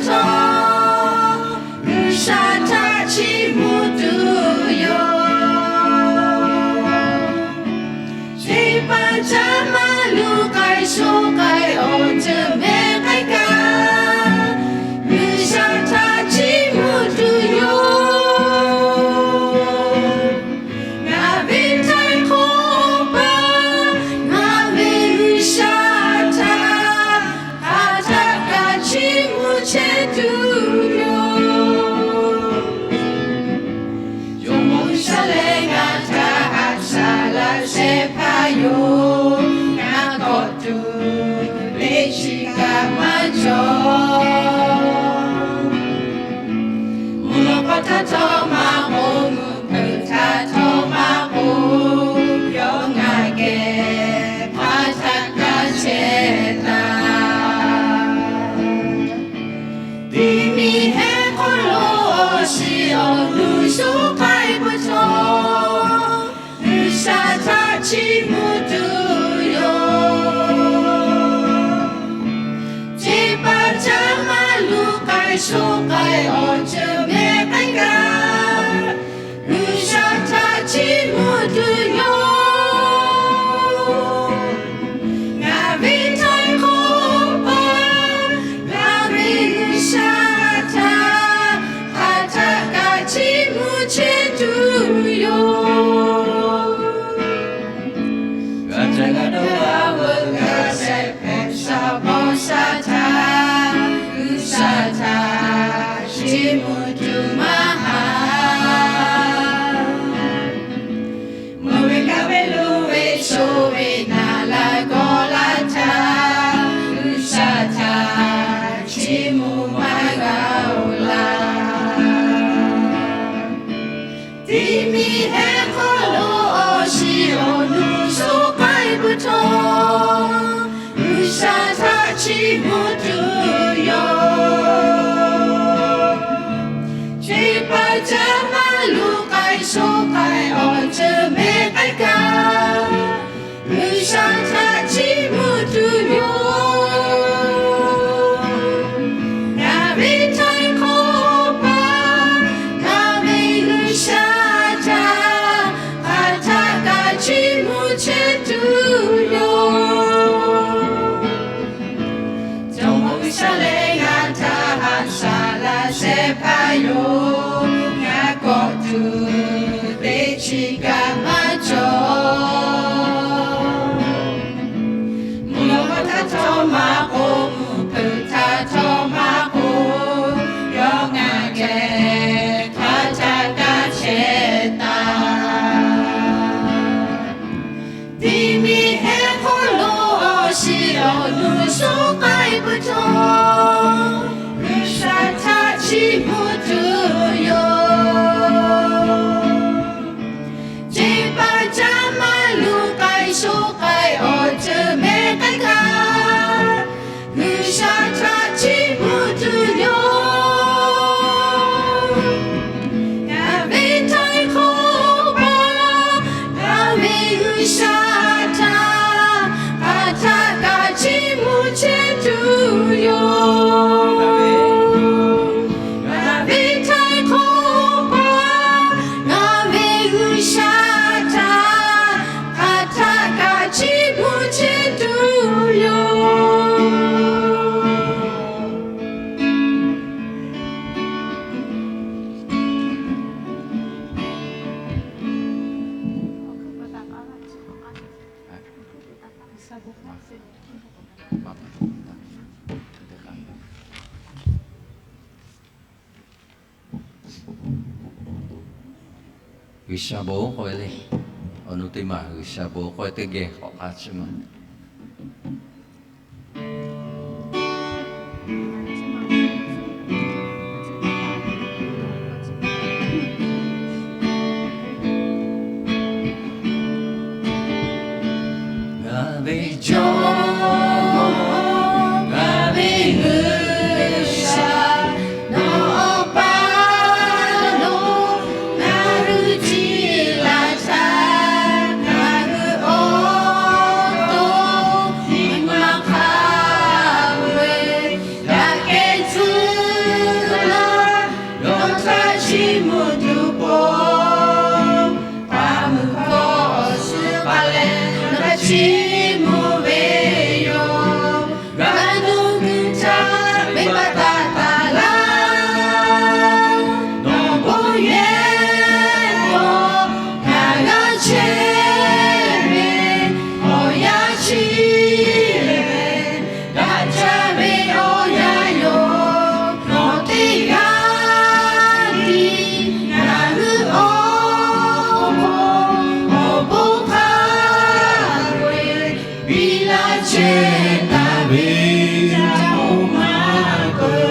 htawˇ, G'uiˬsha htaꞈ chiˇ mvuh tuˬ yoˬ. Cheˇ paˍ caˇ maˇ luˬ k'ai sho k'ai awˬ ceuˬ mehˆ k'ai kaꞈ, G'uiˬsha htaꞈ chiˇ mvuh tuˬ yoˬ. Ngaˬ ve htaiˍ hk'awꞈ paˍ, ngaˬ ve G'uiˬsha htaꞈ hk'aˬ htaˆ kaꞈ chiˇ mvuh chehˇ tuˬ yoˬ. Jawˇmawˇ G'uiˬsha lehˬ ngaˬ htaꞈ haꞈ shaˍ laꞈ shehˍ hpaˇ yoˬ. Ngaˬ kawˆ tuˬ teˇ chi kaꞈ maˇ cawˬ. Mvuhˇ naw hk'aw htaˇ htawˇ maˇ k'oˆ, mvuhˇ hpeuꞈ htaˇ htawˇ maˇ k'oˆ, yawˇ ngaˬ geh hk'aˬ htaˆ kaꞈ chehˇ taˍ. Tiˇ miˬ heh hk'aw lo awˬ shiˍ awˬ nu shuˉ k'ai peuˬ htawˇ, G'uiˬsha htaꞈ chiˇ mvuh tuˬ yoˬ. Cheˇ paˍ caˇ maˇ luˬ k'ai sho k'ai awˬ ceuˬ mehˆ k'ai kaꞈ, G'uiˬsha htaꞈ chiˇ mvuh tuˬ yoˬ. Ngaˬ ve htaiˍ hk'awꞈ paˍ, ngaˬ ve G'uiˬsha htaꞈ hk'aˬ htaˆ kaꞈ chiˇ mvuh chehˇ tuˬ yoˬ. G'a ca g'a dawˇ g'a veuꞈ g'a shehˍ hpehꞈ sha paw sha htaˇ, G'uiˬsha htaꞈ chiˇ mvuh tuˬ maˇ ha. Mvuh ve kaˇ ve lo ve sho ve naˍ laˬ gawˬ laˬ htaˇ, G'uiˬsha htaꞈ chiˇ mvuh maˇ g'a oˬ laˬ. Tiˇ miˬ heh hk'aw lo awˬ shiˍ awˬ nu shuˉ k'ai peuˬ htawˇ, G'uiˬsha htaꞈ chiˇ mvuh tuˬ yoˬ. Cheˇ paˍ caˇ maˇ luˬ k'ai sho k'ai awˬ ceuˬ mehˆ k'ai kaꞈ, G'uiˬsha htaꞈ chiˇ mvuh tuˬ yoˬ. Ngaˬ ve htaiˍ hk'awꞈ paˍ, ngaˬ ve G'uiˬsha htaꞈ hk'aˬ htaˆ kaꞈ chiˇ mvuh chehˇ tuˬ yoˬ. Jawˇmawˇ G'uiˬsha lehˬ ngaˬ htaꞈ haꞈ shaˍ laꞈ shehˍ hpaˇ yoˬ. Ngaˬ kawˆ tuˬ teˇ chi kaꞈ maˇ cawˬ. Mvuhˇ naw hk'aw htaˇ htawˇ maˇ k'oˆ, mvuhˇ hpeuꞈ htaˇ htawˇ maˇ k'oˆ, yawˇ ngaˬ geh hk'aˬ htaˆ kaꞈ chehˇ taˍ. Tiˇ miˬ heh hk'aw lo awˬ shiˍ awˬ nu shuˉ k'ai peuˬ htawˇ, G'uiˬsha htaꞈ chiˇ mvuh tuˬ yoˬ. Cheˇ paˍ caˇ maˇ luˬ k'ai sho k'ai awˬ ceuˬ mehˆ k'ai kaꞈ, G'uiˬsha htaꞈ chiˇ mvuh tuˬ yoˬ. Ngaˬ ve htaiˍ hk'awꞈ paˍ, ngaˬ ve G'uiˬsha htaꞈ hk'aˬ htaˆ kaꞈ chiˇ mvuh chehˇ tuˬ yoˬ. Ngaˬ ve htaiˍ hk'awꞈ paˍ, ngaˬ ve G'uiˬsha htaꞈ hk'aˬ htaˆ kaꞈ chiˇ mvuh chehˇ tuˬ yoˬ. G'uiˬsha bon k'oˆ ve le. Awˬ nu teˇ maˬ G'uiˬsha bon k'oˆ ve teˇ geh k'awꞈ k'ai chi ma. Ngaˬ ve Jawˇmawˇ, ngaˬ ve G'uiˬsha, nawˬ Awˬ pa lo ngaˬ hui ciˍ laˬ htaˇ, ngaˬ hui awˬ to mvuhˇ tuˬ po, paˍ mvuhˇ hkawˇ awˬ suhˉ pa leh, nawˬ htaꞈ chiˇ mvuh ve yoˬ. G'a nuˇ g'uiˬ htaꞈ venˇbaˆ taˍ taˍ laˇ. Nawˬ bon yehˬ k'o, ngaˬ g'a chehˇ ve awˬ yanˇ chi lehˬ, daꞈ jaˇ ve awˬ yanˇ yoˬ. Nawˬ teˇ g'aˇ tiˉ ngaˬ hui awˬ pon awˬ bon hk'a peu-eˬ piˇ laˇ chehˇ taˍ ve Jawˇmawˇ Hkriꞈ,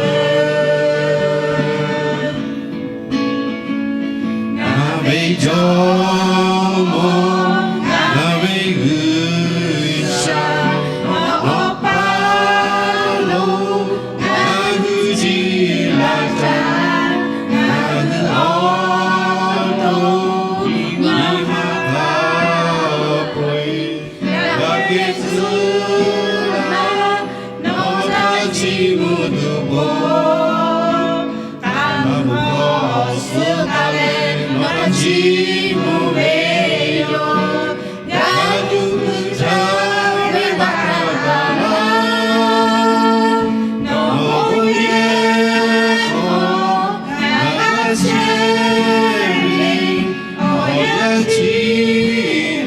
ngaˬ ve Jawˇmawˇ, ngaˬ ve G'uiˬsha, Awˬ pa lo ngaˬ hui jiˇ laˇ htaˇ, ngaˬ hui awˬ to nyi ma hk'a peu-eˬ g'a geh tcuh laˇ. Nawˬ htaꞈ chiˇ mvuh tuˬ po, paˍ mvuhˇ hkawˇ awˬ suhˉ pa leh, nawˬ htaꞈ chiˇ mvuh ve yoˬ. G'a nuˇ g'uiˬ htaꞈ venˇbaˆ taˍ taˍ laˇ. Nawˬ bon yehˬ k'o, ngaˬ g'a chehˇ ve awˬ yanˇ chi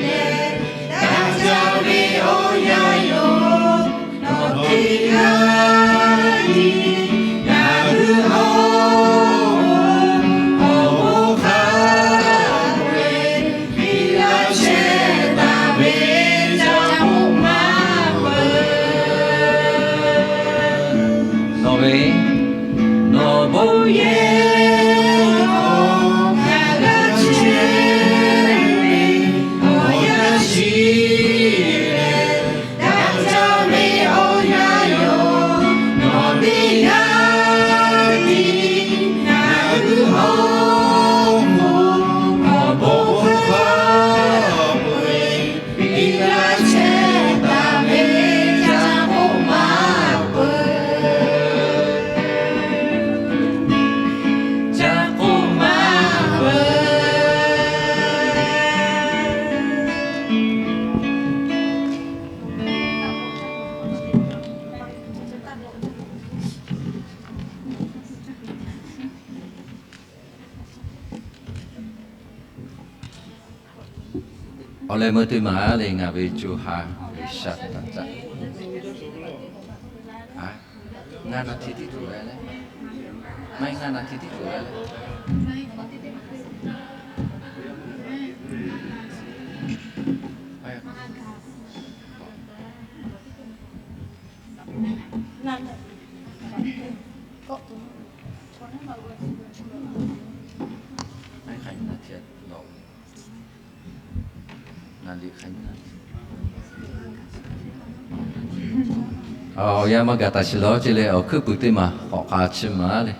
lehˬ, daꞈ jaˇ ve awˬ yanˇ yoˬ. Nawˬ teˇ g'aˇ tiˉ ngaˬ hui awˬ pon awˬ bon hk'a peu-eˬ piˇ laˇ chehˇ taˍ ve Jawˇmawˇ Hkriꞈ, nawˬ ve, nawˬ bon yehˬ k'o, ngaˬ g'a chehˇ ve awˬ yanˇ chi lehˬ, daꞈ jaˇ ve awˬ yanˇ yoˬ. Nawˬ teˇ g'aˇ tiˉ ngaˬ hui awˬ pon awˬ bon hk'a peu-eˬ piˇ laˇ chehˇ taˍ ve Jawˇmawˇ Hkriꞈ, Jawˇmawˇ Hkriꞈ. Awˬ leh meuˇ teˇ maˬ le, ngaˬ ve co ha G'uiˬsha htaꞈ caˇ. Ngaˇ naˍ htiˇ tiˉ tuˬ ve le. Maˇ heˆ, ngaˇ naˍ htiˇ tiˉ tuˬ ve le. Awˬ yanˇ maˇ gaˬ taˍ shiˍ law ce leh, awˬ hkuiˉ puiˍ teˇ maˬ k'awꞈ k'a chiˇ maˬ le.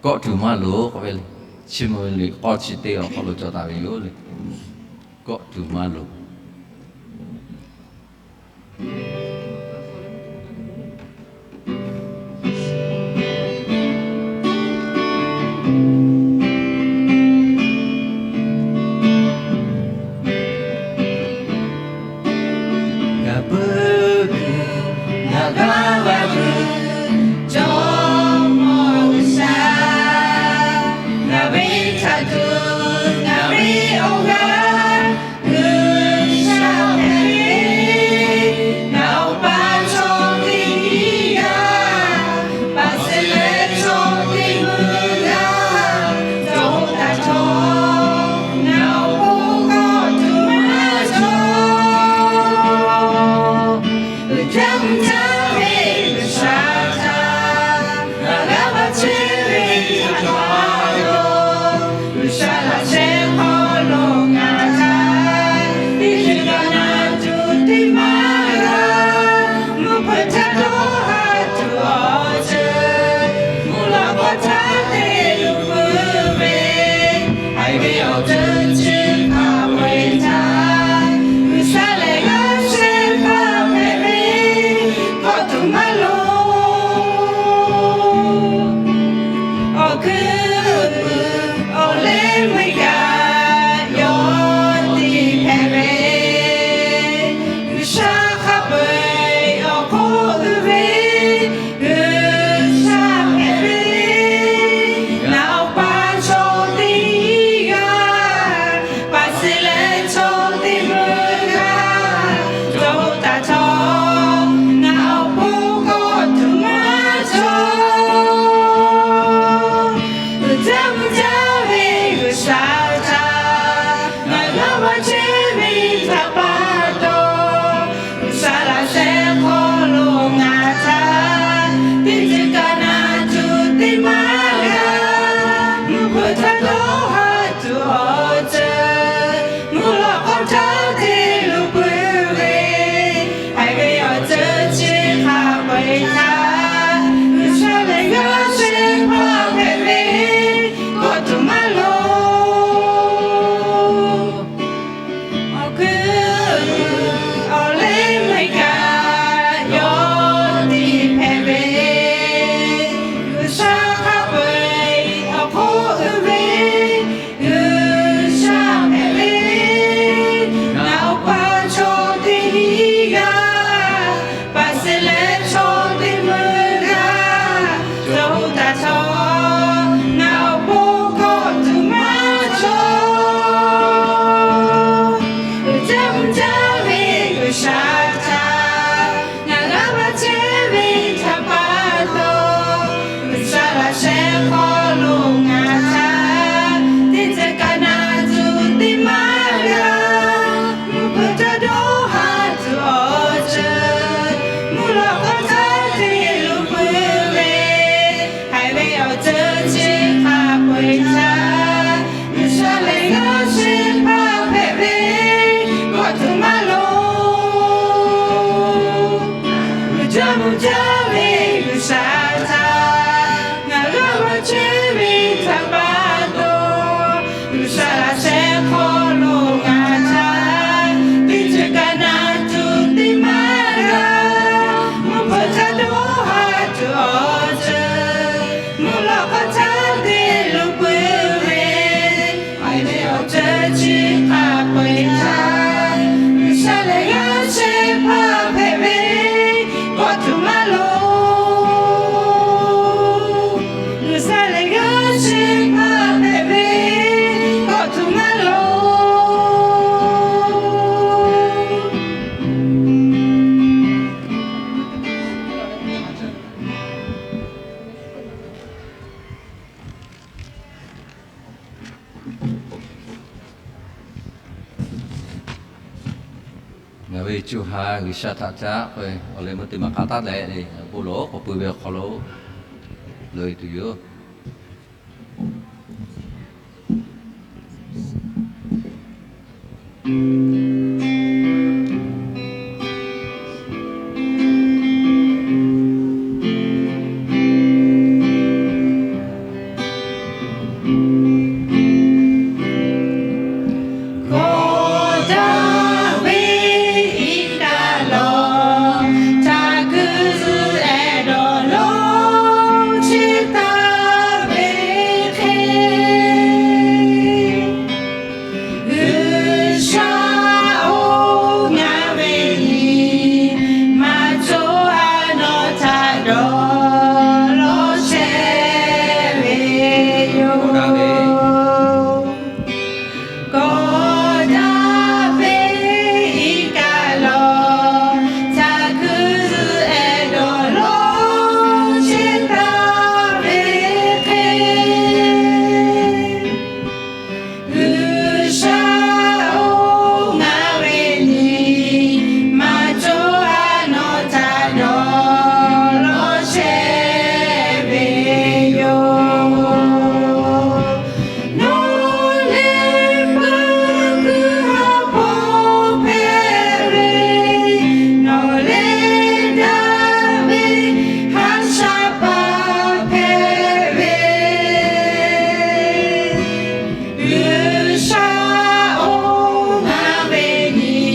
Kawˆ tuˬ maˇ loˍ k'oˆ ve le. Chiˇ mvuh ve liꞈ k'awˇ chi teˇ awˬ hk'aw lo cawˬ taˍ ve yoˬ le. Kawˆ tuˬ maˇ loˍ. Ngaˬ peuˬ kuiˬ, ngaˬ gaˇ va kuiˬ, Jawˇmawˇ G'uiˬsha, ngaˬ ve htaꞈ tuˬ ngaˬ ve awˬ g'aˇ G'uiˬsha hpehꞈ ve, ngaˬ awˬ pa chaw teˇ g'aˇ, paˍ sehˍ leh chaw teˇ meuˇ g'aˇ, cawˬ taˍ htawˇ ngaˬ awˬ pon kawˆ tuˬ maˇ cawˬ. Uiˍ jaˇ mvuh jaˇ ve G'uiˬsha htaꞈ ngaˬ g'a maˇ chehˇ ve htaꞈ pa yoˬ. G'uiˬsha laꞈ sheh hk'aw lo ngaˬ htaꞈ teˇ ceuˬ kaꞈ na tuˬ teˇ maˇ g'a. Mvuhˇ hpeuꞈ htaˇ dawˇ ha tuˬ awˬ ceuˬ, mvuhˇ lawꞈ k'aw htaˇ te luˬ peuˬ ve, haiˬ ve awˬ ceuˬ chi hk'a peu-eˬ htaꞈ G'uiˬsha lehˬ g'a shehˍ hpaˇ hpehꞈ ve, kawˆ tuˬ maˇ loˍ. Awˬ hkuiˉ puiˍ, awˬ Ve co ha G'uiˬsha htaꞈ caˉ k'oˆ ve awˬ leh meuˇ teˇ maˬ k'a taˉ leh, bon lawˬ k'awꞈ pui ve awˬ hk'aw lo loꞈ e tuˬ yoˬ. Kawˬ daꞈ ve iˉ kaˆ lawˬ, htaꞈ kuiˬ zuhꞈ ehˍ dawˬ lonˉ chi taˍ ve hk'e, G'uiˬsha-oˬ, ngaˬ ve nyi ma co a nawˬ htaꞈ dawˇ law chehˇ ve yoˬ. Kawˬ daꞈ ve iˉ kaˆ lawˬ, htaꞈ kuiˬ zuhꞈ ehˍ dawˬ lonˉ chi taˍ ve hk'e, G'uiˬsha-oˬ, ngaˬ ve nyi ma co a nawˬ htaꞈ dawˇ law chehˇ ve yoˬ. Nawˬ lehˬ peuˬ kuiˬ ha hpawˇ hpehꞈ ve, nawˬ lehˬ daꞈ ve haˉ shaˉ paˍ hpehꞈ ve, G'uiˬsha-oˬ, ngaˬ ve nyi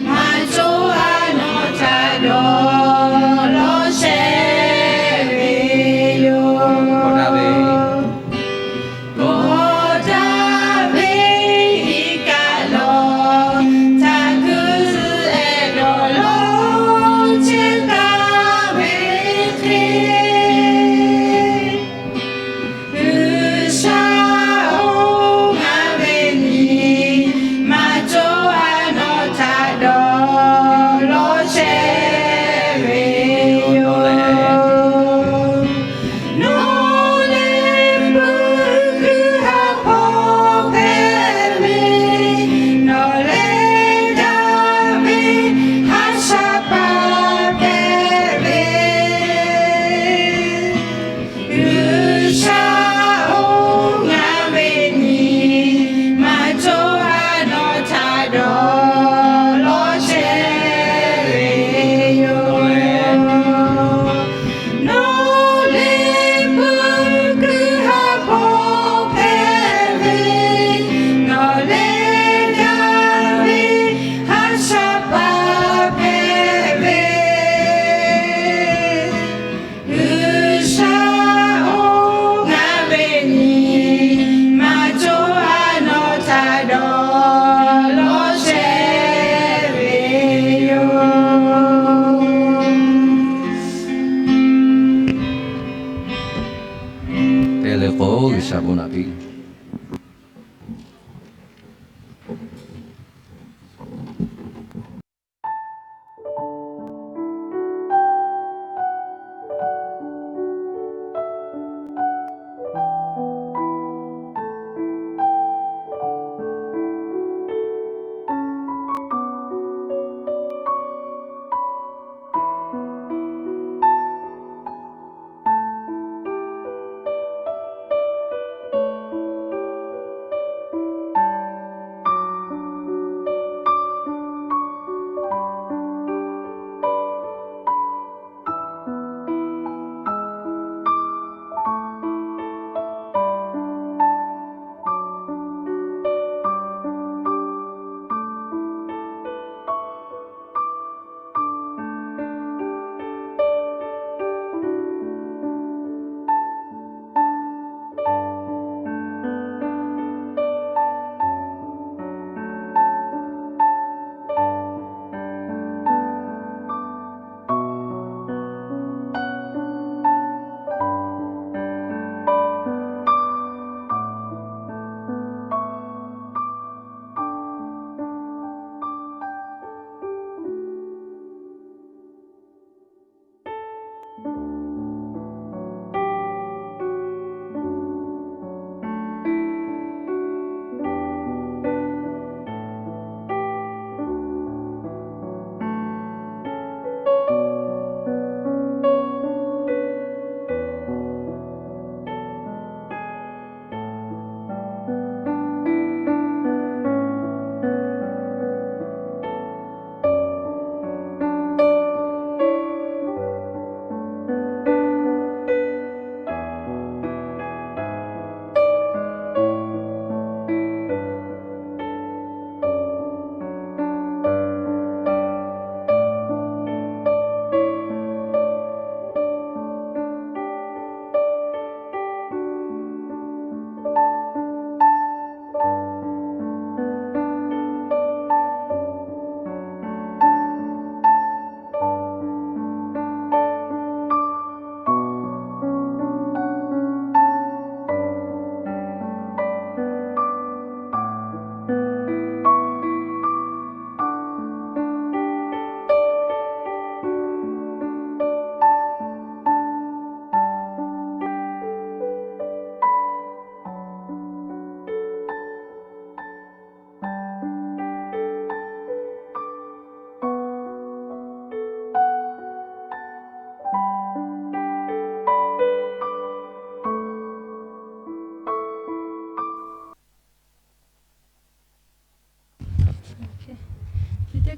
ma co a nawˬ htaꞈ dawˇ law chehˇ ve yoˬ. Kawˬ daꞈ ve iˉ kaˆ lawˬ, htaꞈ kuiˬ zuhꞈ ehˍ dawˬ lonˉ chi taˍ ve hk'e, G'uiˬsha-oˬ, ngaˬ ve nyi ma co a nawˬ htaꞈ dawˇ law chehˇ ve yoˬ. Nawˬ lehˬ peuˬ kuiˬ ha hpawˇ hpehꞈ ve, nawˬ lehˬ daꞈ ve haˉ shaˉ paˍ hpehꞈ ve, G'uiˬsha-oˬ, ngaˬ ve nyi ma co a nawˬ htaꞈ dawˇ law chehˇ ve yoˬ. Nawˬ lehˬ peuˬ kuiˬ ha hpawˇ hpehꞈ ve, nawˬ lehˬ daꞈ ve haˉ shaˉ paˍ hpehꞈ ve, G'uiˬsha-oˬ, ngaˬ ve nyi ma co a nawˬ htaꞈ dawˇ law chehˇ ve yoˬ. Teˇ le k'o, G'uiˬsha bon naꞈ piˇ.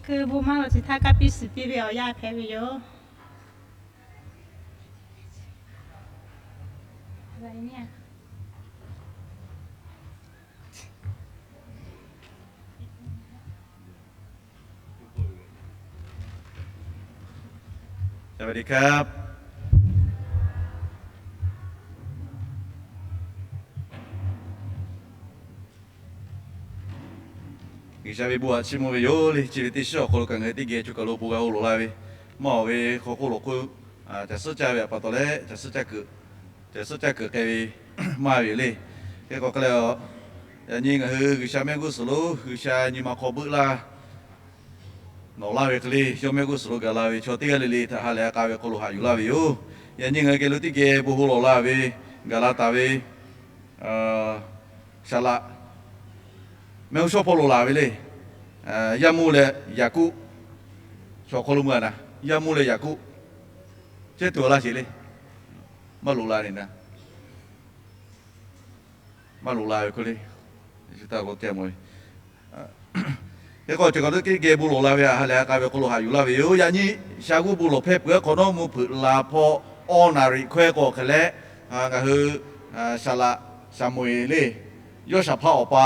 Keu bon maˇ lawˬ chi htaˇ kaˇ piˇ suhˍ piˇ ve awˬ yanˇ hpehꞈ ve yoˬ. G'uiˬsha ve bon htaꞈ chiˇ mvuh ve yoˬ le. Chi ve teˇ shiˉ awˬ hk'aw lo kaꞈ ngaˬ hui teˇ geh choˬ kaˬ lo bon g'a oˇ lawˬ la ve, maˇ awˬ ve hk'aw k'oˆ lawˬ k'o, caˬ suhˉ caˇ ve a pa taw leh caˬ suhˉ caˇ kuiˬ, caˬ suhˉ caˇ kuiˬ k'ai ve maˇ ve yoˬ le. Hk'e k'o hk'e leh, yaꞈ nyi ngaˬ hui G'uiˬsha mehˆ g'uˇ suhˍ lo G'uiˬsha nyi ma hk'aw beuˆ laˇ nawˬ laˇ ve hk'e le, yawˇ mehˆ g'uˇ suhˍ lo gaˬ la ve chaw teˇ g'aˇ le le htaꞈ ha lehˬ a k'a ve hk'aw lo haꞈ yuˬ laˇ ve yoˬ. Yaꞈ nyi ngaˬ hui geh lo teˇ geh bon ho lawˬ la ve, gaˬ la taˍ ve, Saˍlaꞈ mehˆ g'uˇ shawˉ hpawˇ lo laˬ ve le. Yaˇ mvuhˇ leh Yaˍkoˆ, chaw hk'aw lo mui a na, Yaˇ mvuhˇ leh Yaˍkoˆ, chehˇ tuˬ laˇ sheˍ le. Maˇ loꞈ la le na, maˇ loꞈ la ve hk'e le. Hk'e k'o, chi kaꞈ teˇ geh bon lawˬ la ve htaꞈ ha lehˬ a k'a ve hk'aw lo haꞈ yuˬ laˇ ve yoˬ. Yaꞈ nyi sha g'uˇ bon lawˬ hpehˇ peuˬ-eˬ hk'awꞈ nawˉ mvuhˇ hpeuꞈ la hpawˇ awˇ naˍriˍ hkawehˇ k'o hk'e leh, ngaˬ hui Saˍlaꞈ Saˍmo-eˍ le, Yawˇshaˍhpaˆ awˬ pa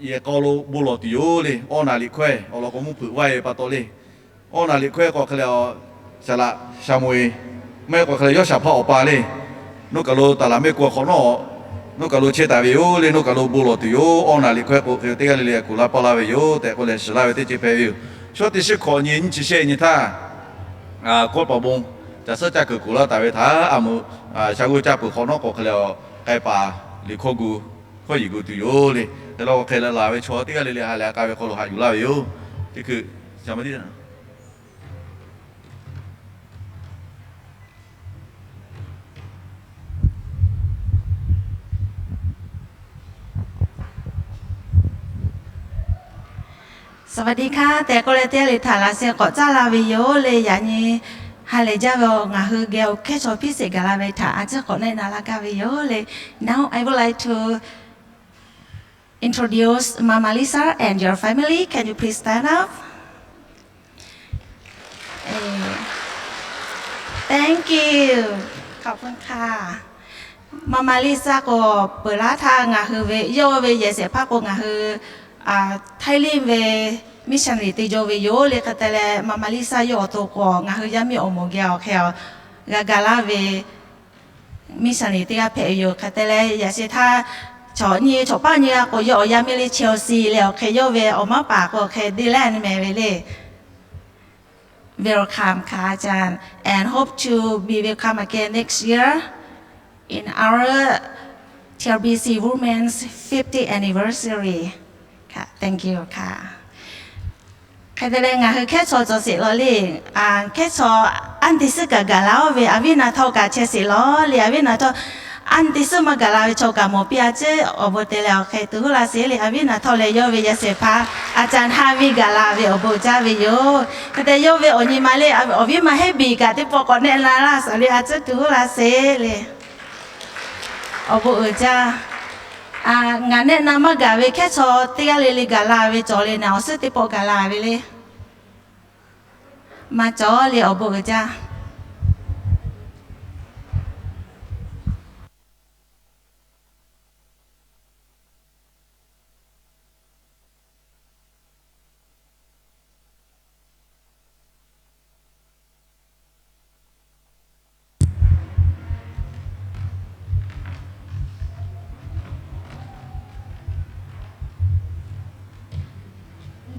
yehˬ k'aw lo bon lawˬ tuˬ yoˬ le. Awˇ naˍriˍ hkawehˇ awˬ lawn k'o mvuhˇ hpeuꞈ vaˇ-e pa taw le. Awˇ naˍriˍ hkawehˇ k'o hk'e leh, Saˍlaꞈ Saˍmo-eˍ, maˇ heˆ k'o hk'e leh Yawˇshaˍhpaˆ awˬ pa le. Oˇ kaˬ lo taˍ laˬ mehˆ k'o hk'awꞈ nawˉ, oˇ kaˬ lo chehˇ taˍ ve yoˬ le. Oˇ kaˬ lo bon lawˬ tuˬ yoˬ. Awˇ naˍriˍ hkawehˇ k'o hk'e teˇ g'aˇ le le kuˬ laˇ paˇ laˇ ve yoˬ tehꞈ k'oˆ leh shiˍ laˇ ve teˇ ceuˬ hpehꞈ ve yoˬ. Shawˉ teˇ shiˉ hkawꞈ nyi nyiˇ chi shehˆ nyi htaˇ, kawˇ paˍ bon caˬ suhˉ caˇ kuiˬ kuˬ laˇ taˍ ve htaꞈ a muꞈ sha g'uˇ caˇ peuˬ hk'awꞈ nawˉ k'o hk'e leh, k'ai paˍ liꞈ hkawˇ gu hkawˇ yiˬ gu tuˬ yoˬ le. Hk'e leh hk'e leh laˬ ve chaw teˇ g'aˇ le le ha lehˬ a k'a ve hk'aw lo haꞈ yuˬ laˇ ve yoˬ. Teˇ hkui Saˍvaˍdiˆ hkaˇ tehꞈ k'oˆ leh teˇ g'aˇ le htaꞈ laꞈ sheh k'awꞈ caˉ la ve yoˬ le. Yaꞈ nyi ha lehˬ jaˇ ve awˬ ngaˬ hui geh awˬ hkehˉ chaw hpiˇ sheˍ gaˬ la ve htaꞈ a ciˉ k'awꞈ nehˆ na laˇ gaˇ ve yoˬ le. Now I would like to introduce Mama Lisa and your family. Can you please stand up? Thank you. Mama Lisa k'o peuˬ laˇ htaˇ ngaˬ hui ve yawˇ ve yehˬ shehˍ hpaˇ k'o ngaˬ hui Thailand ve missionary te jaw ve yoˬ le. Hk'e te leh Mama Lisa yawˇ awˬ to k'o ngaˬ hui yaˇ miˇ awˬ moˍ geh awˬ hk'e g'a ga laˇ ve missionary teˇ g'aˇ hpehꞈ ve yoˬ. Hk'e te leh yaꞈ sheh htaˇ chaw nyi chaw paˇ nyi g'a k'o yawˇ awˬ yaˇ miˇ le Chelsea leh awˬ hk'e yawˇ ve awˬ maˇ paˍ k'o awˬ hk'e Dylan meh ve le. Welcome ค่ะอาจารย์ and hope to be welcome again next year in our T R B C Women's fiftieth anniversary. Thank you ค่ะ. Hk'e te leh ngaˬ hui hkehˉ chaw cawˬ sheˍ law le. Hkehˉ chaw anˇ teˇ suhˉ kaꞈ gaˬ la oˇ ve a viˉ na htawˇ kaꞈ chehˇ sheˍ law le. A viˉ na htawˇ anˇ teˇ suhˉ maˇ gaˬ la ve chaw kaꞈ mawˬ piˇ a ciˉ awˬ bon te leh awˬ hk'e tuˬ huˉ la sheˍ le. A viˉ na htawˇ leh yawˇ ve yehˬ shehˍ hpaˇ a ca haˇ viˇ gaˬ la ve awˬ bon jaˇ ve yoˬ. Hk'e te yawˇ ve awˬ nyi ma le awˬ viˉ ma heˉ biˬ kaꞈ teˇ pawˆ k'awꞈ nehˆ la laˇ suhˍ le a ciˉ tuˬ huˉ la sheˍ le. Awˬ bon uiˍ jaˇ. Ngaˬ nehˆ na maˇ gaˬ ve hkehˉ chaw teˇ g'aˇ le le gaˬ la ve cawˬ le naˬ awˬ suhˉ teˇ pawˆ gaˬ la ve le. Maˇ cawˬ le awˬ bon uiˍ jaˇ.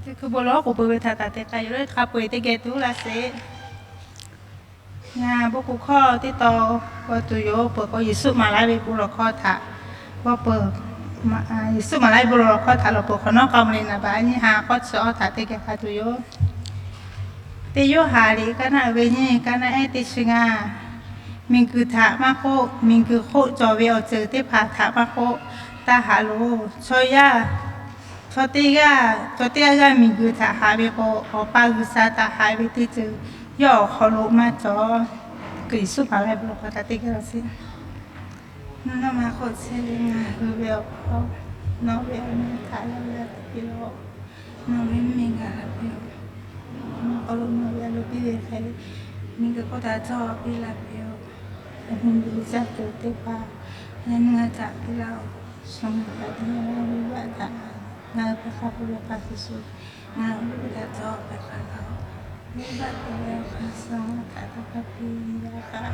Teˇ hkui bon lawˬ k'oˍ peuˬ ve htaꞈ taꞈ te k'ai yoˬ le. Hk'a peu-eˬ teˇ geh tuˬ laˇ sheˍ. Ngaˬ bon k'oˍ hkawˇ teˇ taw g'aw tuˬ yoˬ. Peuˬ k'o Yeˍsuˆ maˍ laˇ ve bon lawˬ hkawˇ htaꞈ g'aw peuˬ. Yeˍsuˆ maˍ laˇ ve bon lawˬ hkawˇ htaꞈ lawˬ peuˬ hk'awꞈ nawˉ k'a mvuh le naˍ baꞈ nyiˇ ha k'awˇ chi awˇ htaꞈ teˇ geh k'ai tuˬ yoˬ. Teˇ Yoˇhanˬ liꞈ kaˇ naˆ uiˍ ve nyiˇ, kaˇ naˆ ehˉ teˇ chi ngaˇ. Miˬguiˬ htaꞈ maˇ k'oˆ, miˬguiˬ hk'oˆ cawˬ ve awˬ ceuˬ teˇ hpaˍ htaꞈ maˇ k'oˆ, taˇ haꞈ loˬ. Chaw yaˇ, chaw teˇ g'aˇ, chaw teˇ g'aˇ g'aˇ miˬguiˬ htaꞈ haꞈ ve k'o, Awˬ pa G'uiˬsha htaꞈ haꞈ ve teˇ ceuˬ yawˇ awˬ hk'aw lo maˇ cawˬ. Yeˍsuˆ maˍ ve bon lawˬ hkawˇ htaꞈ teˇ geh laˇ sheˍ. Nawˬ maˇ k'oˆ chehˇ ve ngaˬ hui ve awˬ hk'aw, nawˬ ve awˬ meh htaꞈ g'a g'a te piˇ lawˬ. Nawˬ ve mvuhˇmiˬ gaˬ la piˇ-oˬ. Awˬ hk'aw lo nawˬ ve a loˍ piˇ ve hk'e, miˬguiˬ hk'oˆ htaꞈ cawˇ piˇ la piˇ-oˬ. Awˬ hk'e miˬguiˬ caˇ tuˬ teˇ hpaˍ, yaꞈ nyi ngaˬ caꞈ piˇ laˇ-oˬ. Shu ngaˬ kaꞈ te ve vaˇ htaꞈ, ngaˬ hui hk'aˬ hk'e ve hk'a shuˍ shuˍ, ngaˬ hui hk'aˬ htaꞈ cawˇ hpehꞈ k'ai laˇ-oˬ. Venˇbaˆ te leh awˬ hk'aˇ suh ngaˬ htaꞈ te hk'a piˇ yaˇ kaꞈ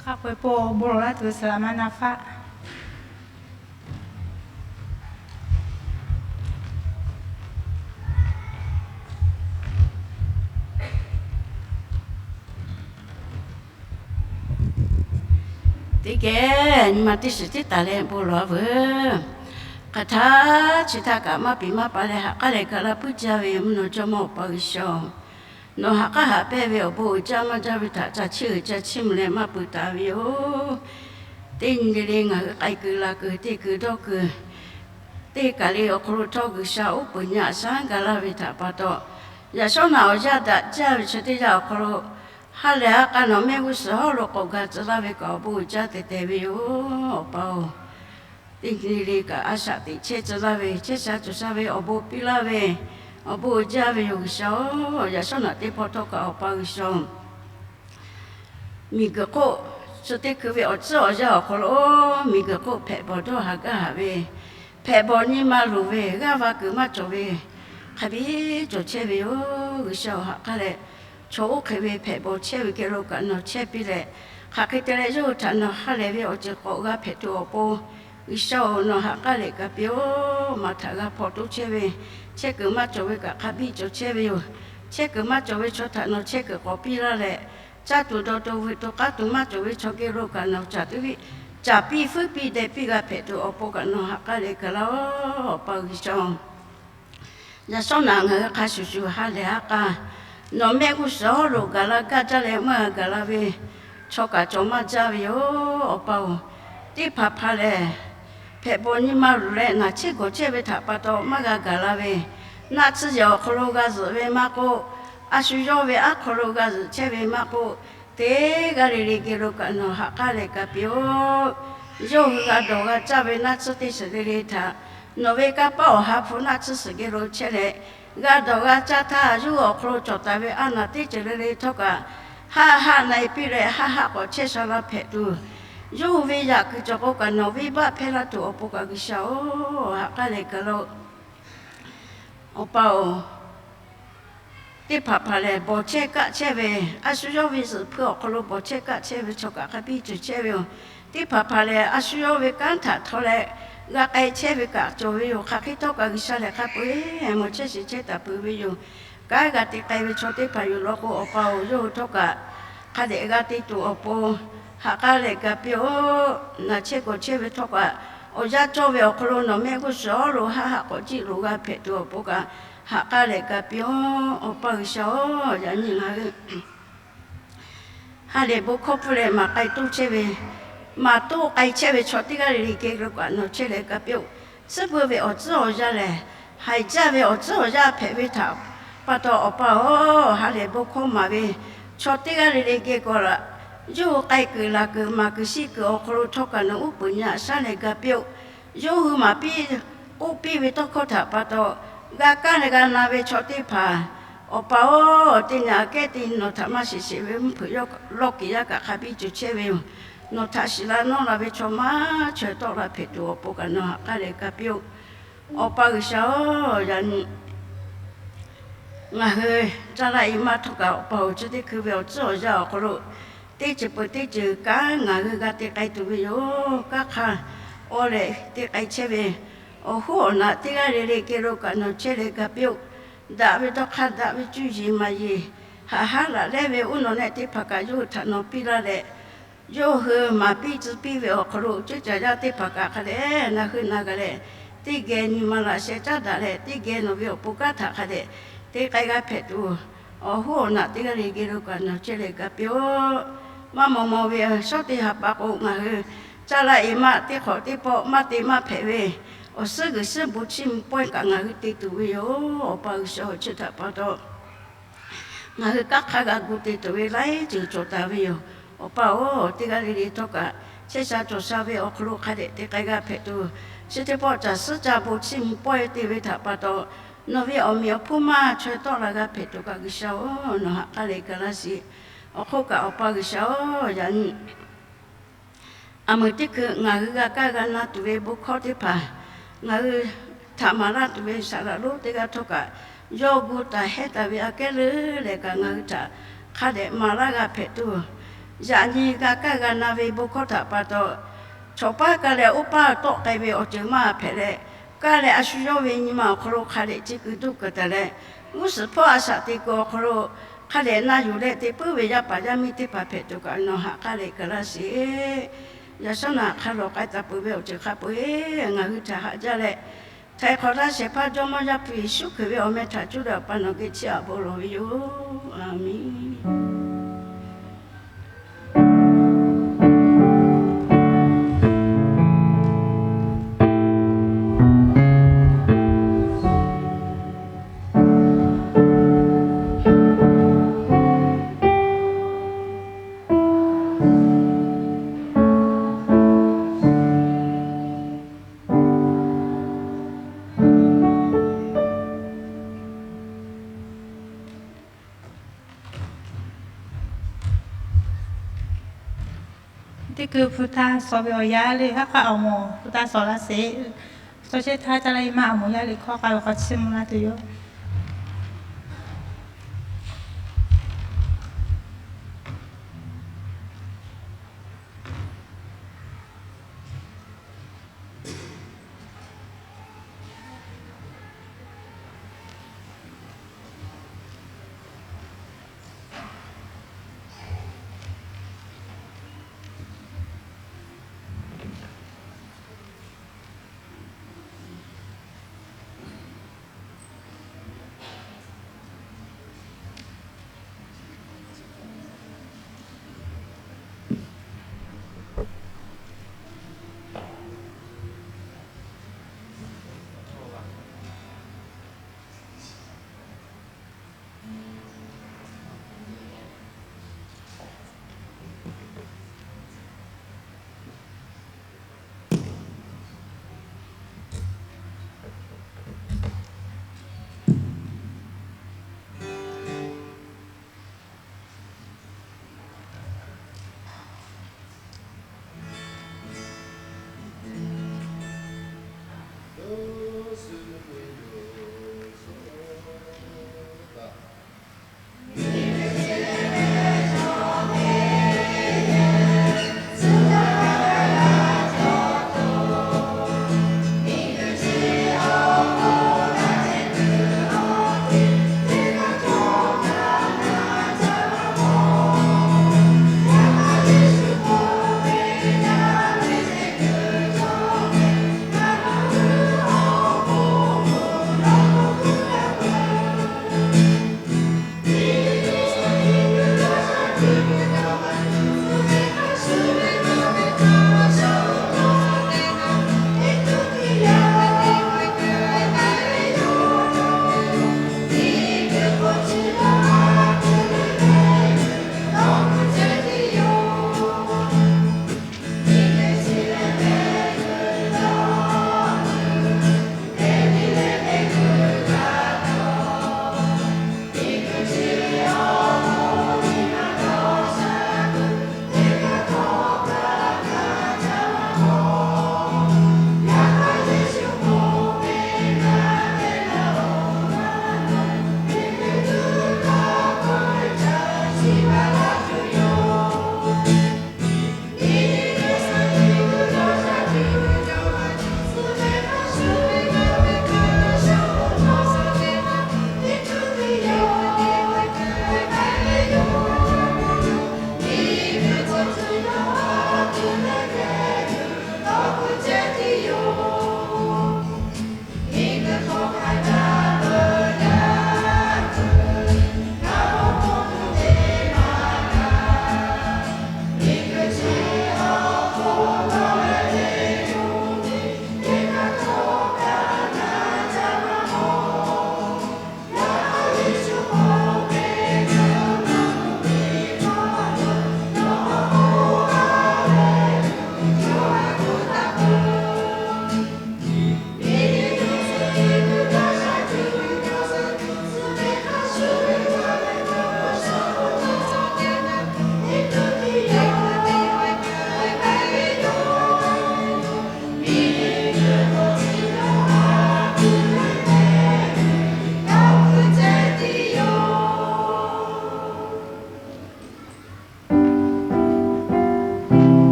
Hk'a peu-eˬ po bon lawˬ laˇ tuˬ saˍ laˍ maˇ na faˆ. Teˇ geh nyi ma teˇ shiˍ teˇ taˍ leh bon lawˬ veuˬ. Hk'aˬ htaˇ chi htaˇ kaꞈ maˇ piˍ maˇ pa leh ha k'aˉ leh ga laˇ puiˉ jaˇ ve mvuhˇ naw jawˇ mawˇ Awˬ pa G'uiˬsha, nawˬ ha k'aˉ haꞈ pehnˇ ve awˬ bon uiˍ jaˇ maˇ jaˇ ve htaꞈ ca chiˇ uiˍ ca chiˇ mvuh leh maˇ peuˬ taˍ ve yoˬ. Teˇ nyi le le ngaˬ hui k'ai kuiˬ la kuiˬ te kuiˬ dawˇ kuiˬ, teˇ kaˬ le awˬ hk'aw lo htawˇ G'uiˬsha uˉ peunˍ nyi a shaˉ ga laˇ ve htaꞈ pa taw, yaꞈ shawˉ naꞈ awˬ yanˇ daꞈ jaˇ ve chi teˇ yanˇ awˬ hk'aw lo, ha lehˬ ha k'a nawˬ mehˆ g'uˇ suhˍ hawˉ lo k'awꞈ ga tcuh laˇ ve kaꞈ awˬ bon uiˍ jaˇ tehꞈ tehˬ ve yoˬ. Awˬ pa-oˬ, teˇ nyi le kaꞈ a shaꞈ teꞈ chehˇ tcuh laˇ ve, chehˇ sha cawˬ sha ve awˬ bon piˇ laˇ ve, awˬ bon uiˍ jaˇ ve yoˬ G'uiˬsha-oˬ. Yaꞈ shawˉ naꞈ teˇ hpawˇ htawˇ kaꞈ Awˬ pa G'uiˬsha-oˬ, miˬguiˬ hk'oˆ, chi teˇ hkui ve awˬ tcuhˉ awˬ yanˇ awˬ hk'aw lo, miˬguiˬ hk'oˆ hpehꞈ bawˬ dawˇ haˍ gaˇ haˍ ve, hpehꞈ bawˬ nyi ma luˬ ve, g'aˇ va kuiˬ maˇ cawˬ ve, hk'a biˇ cawˬ chehˇ ve yoˬ. G'uiˬsha-oˬ, ha k'aˉ leh, chaw oˇ hk'e ve hpehꞈ bawˬ chehˇ ve geh lo kaꞈ nawˬ chehˇ piˇ leh, hk'aˬ hk'e te leh yawˇ hui htaꞈ nawˬ ha lehˬ ve awˬ ceuˬ k'awꞈ g'a hpehꞈ tuˬ awˬ pon, G'uiˬsha-oˬ, nawˬ ha k'aˉ leh kaꞈ piˇ-oˆ. Maˬ htaꞈ g'a hpaw toˇ chehˇ ve, chehˇ kuiˬ maˇ cawˬ ve kaꞈ hk'a biˇ cawˬ chehˇ ve yoˬ. Chehˇ kuiˬ maˇ cawˬ ve chaw htaꞈ nawˬ chehˇ kuiˬ k'awꞈ piˇ laˇ leh, caˇ tuˬ dawˬ tuˬ vuiˬ tuˬ k'aˉ tuˬ maˇ cawˬ ve chaw geh lo kaꞈ nawˬ caˍ tuˬ viˇ, caˍ piˇ fuiˉ piˇ deh piˇ g'a hpehꞈ tuˬ awˬ pon kaꞈ nawˬ ha k'aˉ leh kaꞈ laˇ-oˆ. Awˬ pa G'uiˬsha-oˬ, yaꞈ shawˉ naꞈ ngaˬ hui hk'a shuˍ shuˍ ha lehˬ ha k'a, nawˬ mehˆ g'uˇ suhˍ hawˉ lo gaˬ la gaˇ jaˇ leh maˇ g'a gaˬ la ve chaw kaꞈ cawˬ maˇ jaˇ ve yoˬ. Awˬ pa-oˬ, teˇ hpaˍ hpaˍ lehˬ, hpehꞈ bawˬ nyi ma luˬ leh naˬ chehˇ gawˬ chehˇ ve htaꞈ pa taw maˇ g'a gaˬ la ve, naˆ tsuhˇ yehˬ awˬ hk'aw lo g'a zuhꞈ ve maˇ k'oˆ, a shu yawˇ ve aˉ hk'aw lo g'a zuhꞈ chehˇ ve maˇ k'oˆ, teˇ g'aˇ le le geh lo kaꞈ nawˬ ha k'aˉ leh kaꞈ piˇ-oˆ. Yawˇ hui g'a dawˬ g'a caˇ ve naˆ tsuhˇ teˇ shiˍ le le htaꞈ nawˬ ve kanˇ paˆ awˬ ha hpu naˆ tsuhˇ shiˍ geh lo chehˇ leh, g'a dawˬ g'a caˇ htaˇ yawˇ hui awˬ hk'aw lo cawˬ taˍ ve a naˬ teˇ ceuˬ le le htawˇ kaꞈ, haˆ haˆ na-e piˇ leh haˆ haˆ k'awꞈ chehˇ sha la hpehꞈ tuˬ, yawˇ hui ve yaꞈ kuiˬ cawˬ k'o kaꞈ nawˬ venˇbaˆ hpehˇ laˇ tuˬ awˬ pon kaꞈ G'uiˬsha-oˬ, ha k'aˉ leh kaꞈ laˇ-oˆ. Awˬ pa-oˬ, teˇ hpaˍ hpaˍ lehˬ bawˬ chehˇ kaˆ chehˇ ve, a shu yawˇ ve zuhꞈ hpui awˬ hk'aw lo bawˬ chehˇ kaˆ chehˇ ve chaw kaꞈ hk'a biˇ cawˬ chehˇ ve yoˬ. Teˇ hpaˍ hpaˍ lehˬ a shu yawˇ ve kanˉ htaꞈ htawˇ leh g'a k'ai chehˇ ve kaꞈ cawˬ ve yoˬ. Hk'aˬ hk'e htawˇ kaꞈ G'uiˬsha lehˬ hk'a peu-eˬ mawˬ chehˇ shiˍ chehˇ taˍ peuˬ ve yoˬ. Kanˉ g'a te k'ai ve chaw teˇ hpaˍ yoˬ law k'o, Awˬ pa-oˬ, yawˇ hui htawˇ kaꞈ hk'a dehꞈ g'a te tuˬ awˬ pon ha k'aˉ leh kaꞈ piˇ-oˆ. Naˬ chehˇ gawˬ chehˇ ve htawˇ kaꞈ awˬ yanˇ cawˇ ve awˬ hk'aw lo nawˬ mehˆ g'uˇ suhˍ hawˉ lo haˆ haˆ k'awꞈ jiˆ loꞈ g'a hpehꞈ tuˬ awˬ pon kaꞈ ha k'aˉ leh kaꞈ piˇ-oˆ. Awˬ pa G'uiˬsha-oˬ, yaꞈ nyi ngaˬ hui ha lehˬ bon hkawˇ pfuhˇ leh maˍ k'ai toˇ chehˇ ve, maˍ toˇ k'ai chehˇ ve chaw teˇ g'aˇ le le geh lo kaꞈ nawˬ chehˇ leh kaꞈ piˇ-oˆ. Suhˉ beuˆ ve awˬ tcuhˉ awˬ yanˇ lehˬ, haiˬ jaˇ ve awˬ tcuhˉ awˬ yanˇ hpehꞈ ve htaꞈ pa taw, Awˬ pa-oˬ, ha lehˬ bon hkawˇ maˍ ve chaw teˇ g'aˇ le le geh k'awꞈ laꞈ, yawˇ hui k'ai kuiˬ laˬ kuiˬ maˍ kuiˬ shiˆ kuiˬ awˬ hk'aw lo htawˇ kaꞈ nawˬ uˉ peunˍ nyi aꞈ shaˉ leh gaˇ piˇ-oˆ. Yawˇ hui maˍ piˇ k'oˆ piˇ ve tawˇ hkawˇ htaꞈ pa taw, g'a kaˇ leh g'a na ve chaw teˇ hpaˍ, Awˬ pa-oˬ, teˇ nyi aꞈ kehˉ teˇ nyi nawˬ htaꞈ maˇ shiˍ sheˍ ve mvuhˇ hpeuꞈ lawˇ kiˍ yaˇ kaꞈ hk'a biˇ cawˬ chehˇ ve yoˬ. Nawˬ htaꞈ shiˍ la nawˇ la ve chaw maˇ chaweh tawˆ la hpehꞈ tuˬ awˬ pon kaꞈ nawˬ ha k'aˉ leh kaꞈ piˇ-oˆ. Awˬ pa G'uiˬsha-oˬ, yaꞈ nyi ngaˬ hui caˇ laˇ e maˇ htawˇ kaꞈ, Awˬ pa-oˬ, chi teˇ hkui ve awˬ tcuhˉ awˬ yanˇ awˬ hk'aw lo teˇ ceuˬ peuˬ teˇ ceuˬ kanˉ ngaˬ hui g'a te k'ai tuˬ ve yoˬ. Kanˉ hk'a aw leh te k'ai chehˇ ve awˬ hoˉ awˬ naꞈ teˇ g'aˇ le le geh lo kaꞈ nawˬ chehˇ leh gaˇ piˇ-oˆ. Daꞈ ve dawˇ hk'aˇ daꞈ ve cuˇ yiˍ maˍ yiˍ, haꞈ haˉ laꞈ lehˉ ve uˉ nawˬ nehˆ teˇ hpaˍ kaꞈ yawˇ hui htaꞈ nawˬ piˇ laˇ leh, yawˇ hui maˍ piˇ tcuh piˇ ve awˬ hk'aw lo ceuˇ caˬ yaˇ teˇ hpaˍ kaꞈ hk'a dehꞈ na hui na g'a leh, teˇ geh nyi ma laꞈ sheh caˉ daꞈ leh, teˇ geh nawˬ ve awˬ pon kanˉ htaꞈ hk'a dehꞈ te k'ai g'a hpehꞈ tuˬ, awˬ hoˉ awˬ naꞈ teˇ g'aˇ le geh lo kaꞈ nawˬ chehˇ leh gaˇ piˇ-oˆ. Maˇ maw maw ve shawˉ teˇ ha pa k'o, ngaˬ hui caˇ laˇ e maˇ teˇ hk'awꞈ teˇ pawˆ maˇ te maˇ hpehꞈ ve, awˬ suhˉ g'uiˬ suhˉ bon chiˇ mvuh pawehˇ kaꞈ ngaˬ hui te tuˬ ve yoˬ. Awˬ pa G'uiˬsha-oˬ, chi htaꞈ pa taw ngaˬ hui kanˉ hk'a g'a gu te tuˬ ve laiˉ ceuˬ cawˬ taˍ ve yoˬ. Awˬ pa-oˬ, teˇ g'aˇ le le htawˇ kaꞈ chehˇ sha cawˬ sha ve awˬ hk'aw lo hk'a dehꞈ te k'ai g'a hpehꞈ tuˬ, chi teˇ pawˆ caˬ suhˉ caˇ bon chiˇ mvuh pawehˇ te ve htaꞈ pa taw, nawˬ ve awˬ meꞈ awˬ hponˇ maˇ chaweh tawˆ la g'a hpehꞈ tuˬ kaꞈ G'uiˬsha-oˬ, nawˬ ha k'aˉ leh gaˬ laˇ sheˍ. Awˬ hk'oˆ kaꞈ Awˬ pa G'uiˬsha-oˬ, yaꞈ nyi aˬ meuˍ teˇ hkui ngaˬ hui g'a kaˇ g'a na tuˬ ve bon hkawˇ teˇ hpaˍ, ngaˬ hui htaꞈ maˍ laˇ tuˬ ve saˍ laꞈ lonˉ teˇ g'aˇ htawˇ kaꞈ, yawˇ gu taˍ hehˉ taˍ ve aꞈ kehˉ leuˉ leh kaꞈ ngaˬ hui htaꞈ hk'a dehꞈ maˍ laˇ g'a hpehꞈ tuˬ, yaꞈ nyi g'a kaˇ g'a na ve bon hkawˇ htaꞈ pa taw, chaw paˉ kaˇ leh oˇ paˉ tawˆ k'ai ve awˬ ceuˬ maˇ hpehꞈ leh, kaˇ leh a shu yawˇ ve nyi ma awˬ hk'aw lo hk'a dehꞈ chi keu duˇ keu taˍ leh, g'uˇ suhˍ hpawˇ a shaꞈ teꞈ kuiˬ awˬ hk'aw lo hk'a dehꞈ na yuˬ leh te puiˉ ve yaˇ paˍ yaˇ miˇ teˇ hpaˍ hpehꞈ tuˬ kaꞈ nawˬ ha k'aˉ leh gaˬ laˇ sheˍ. Yaꞈ shawˉ naꞈ hk'a lawˬ k'ai taˍ peuˬ ve awˬ ceuˬ hk'a peu-eˬ ngaˬ hui htaꞈ haꞈ jaˇ leh, htaiˍ hk'awꞈ laˇ shehˍ hpaˇ Jawˇmawˇ Yaˇ hpu Yeˍsuˆ Hkriꞈ ve awˬ meh htaꞈ cuˇ leh Awˬ pa nawˬ geh chiˇ aꞈ bon lawˬ ve yoˬ. A menˬ. Teˇ keu hpu taˇ shawˍ ve awˬ yaˇ le, haˉ k'aˉ awˬ moˍ hpu taˇ shawˍ laˇ sheˍ. Chaw chehˇ htaˇ caˇ laˇ e maˇ awˬ moˍ yaˇ le hkawˇ k'ai ve hk'aw chiˇ mvuh laˇ tuˬ yoˬ.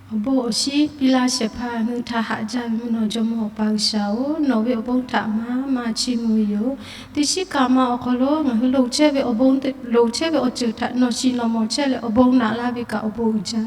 Awˬ bon awˬ shinˉ piˇ laˇ shehˍ hpaˇ, ngaˬ hui htaꞈ haꞈ jaˇ ve mvuhˇ naw jawˇmawˇ Awˬ pa G'uiˬsha-oˬ, nawˬ ve awˬ bon htaꞈ maˇ maˇ chiˇ mvuh ve yoˬ. Teˇ shiˉ kaꞈ maˇ awˬ hk'aw lo ngaˬ hui loˍ chehˇ ve awˬ bon, loˍ chehˇ ve awˬ ceuˬ htaꞈ nawˬ shiˍ nawˬ mawˬ chehˇ leh awˬ bon naꞈ laˇ ve kaꞈ awˬ bon uiˍ jaˇ.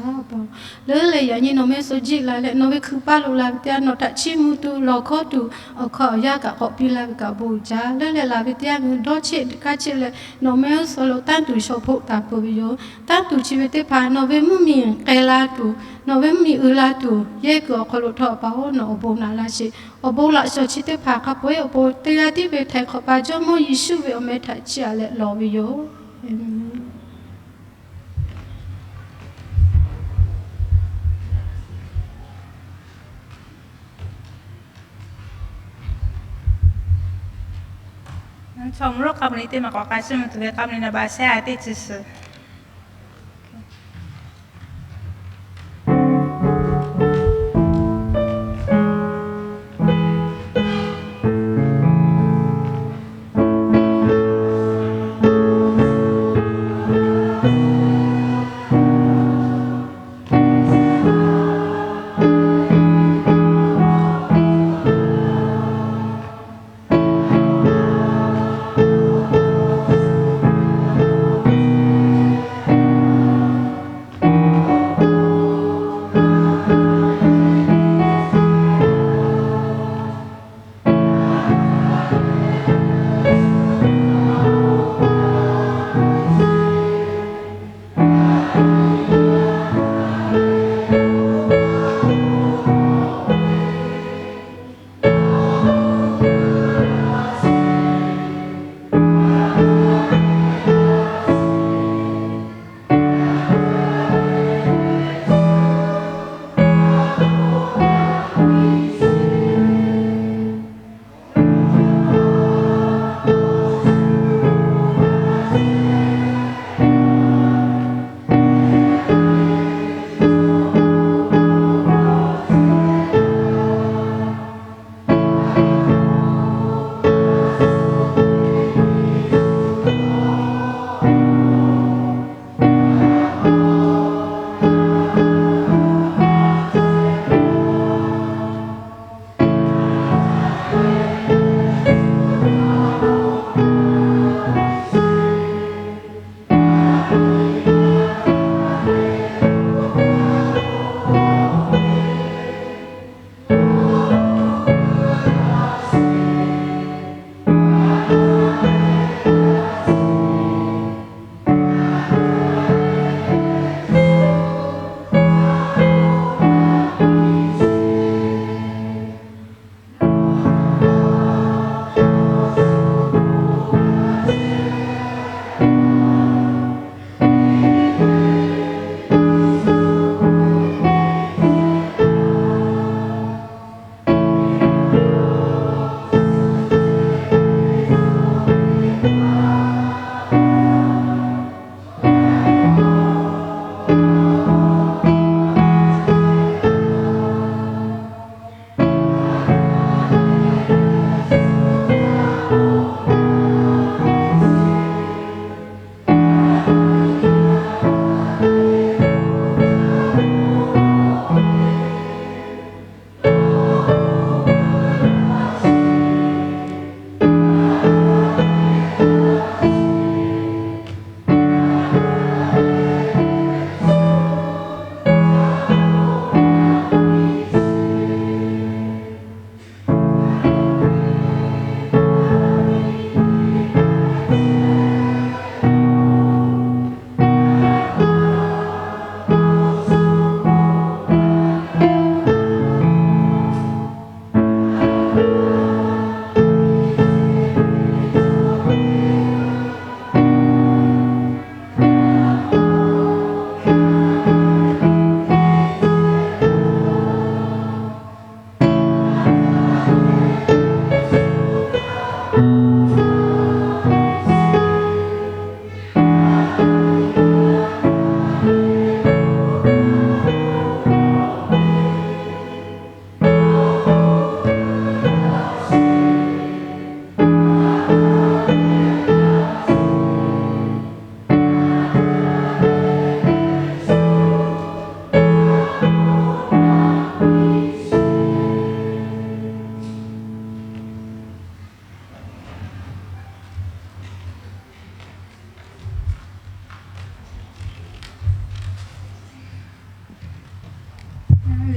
Leuˉ leh yaꞈ nyi nawˬ mehˆ suhˍ jiˆ la leh nawˬ ve hkui paˇ loꞈ la ve teˇ yanˇ, nawˬ htaꞈ chiˇ mvuh tuˬ lawˬ hkawˇ tuˬ awˬ hkawˇ awˬ yanˇ kaꞈ k'awꞈ piˇ laˇ ve kaꞈ awˬ bon uiˍ jaˇ. Leuˉ leh laˬ ve teˇ yanˇ ngaˬ hui dawˇ cheˆ kaˇ cheˆ leh nawˬ mehˆ suhˍ lo tanˇ tuˬ shawˍ hpoˆ taˍ peuˬ ve yoˬ. Tanˇ tuˬ chi ve teˇ hpaˍ nawˬ ve mvuhˇ miˬ k'ai la tuˬ, nawˬ ve mvuhˇ miˬ uiˍ la tuˬ yehˇ kuiˬ awˬ hk'aw lo htawˇ, Awˬ pa-oˬ, nawˬ awˬ bon naꞈ laˇ sheˍ. Awˬ bon laꞈ shawˍ chi teˇ hpaˍ hk'a peu-eˬ awˬ pon teˇ g'aˇ tiˉ ve Htaiˍ hk'awꞈ pa Jawˇmawˇ Yeˍsuˆ ve awˬ meh htaꞈ chiˇ aꞈ leh lawˬ ve yoˬ. Chaw mvuhˇ roˉ k'a mvuh liꞈ teˇ maˬ k'awꞈ k'a shiˉ mvuh tuˬ ve k'a mvuh liꞈ naˍ baꞈ shehˆ a teˇ chi suhˍ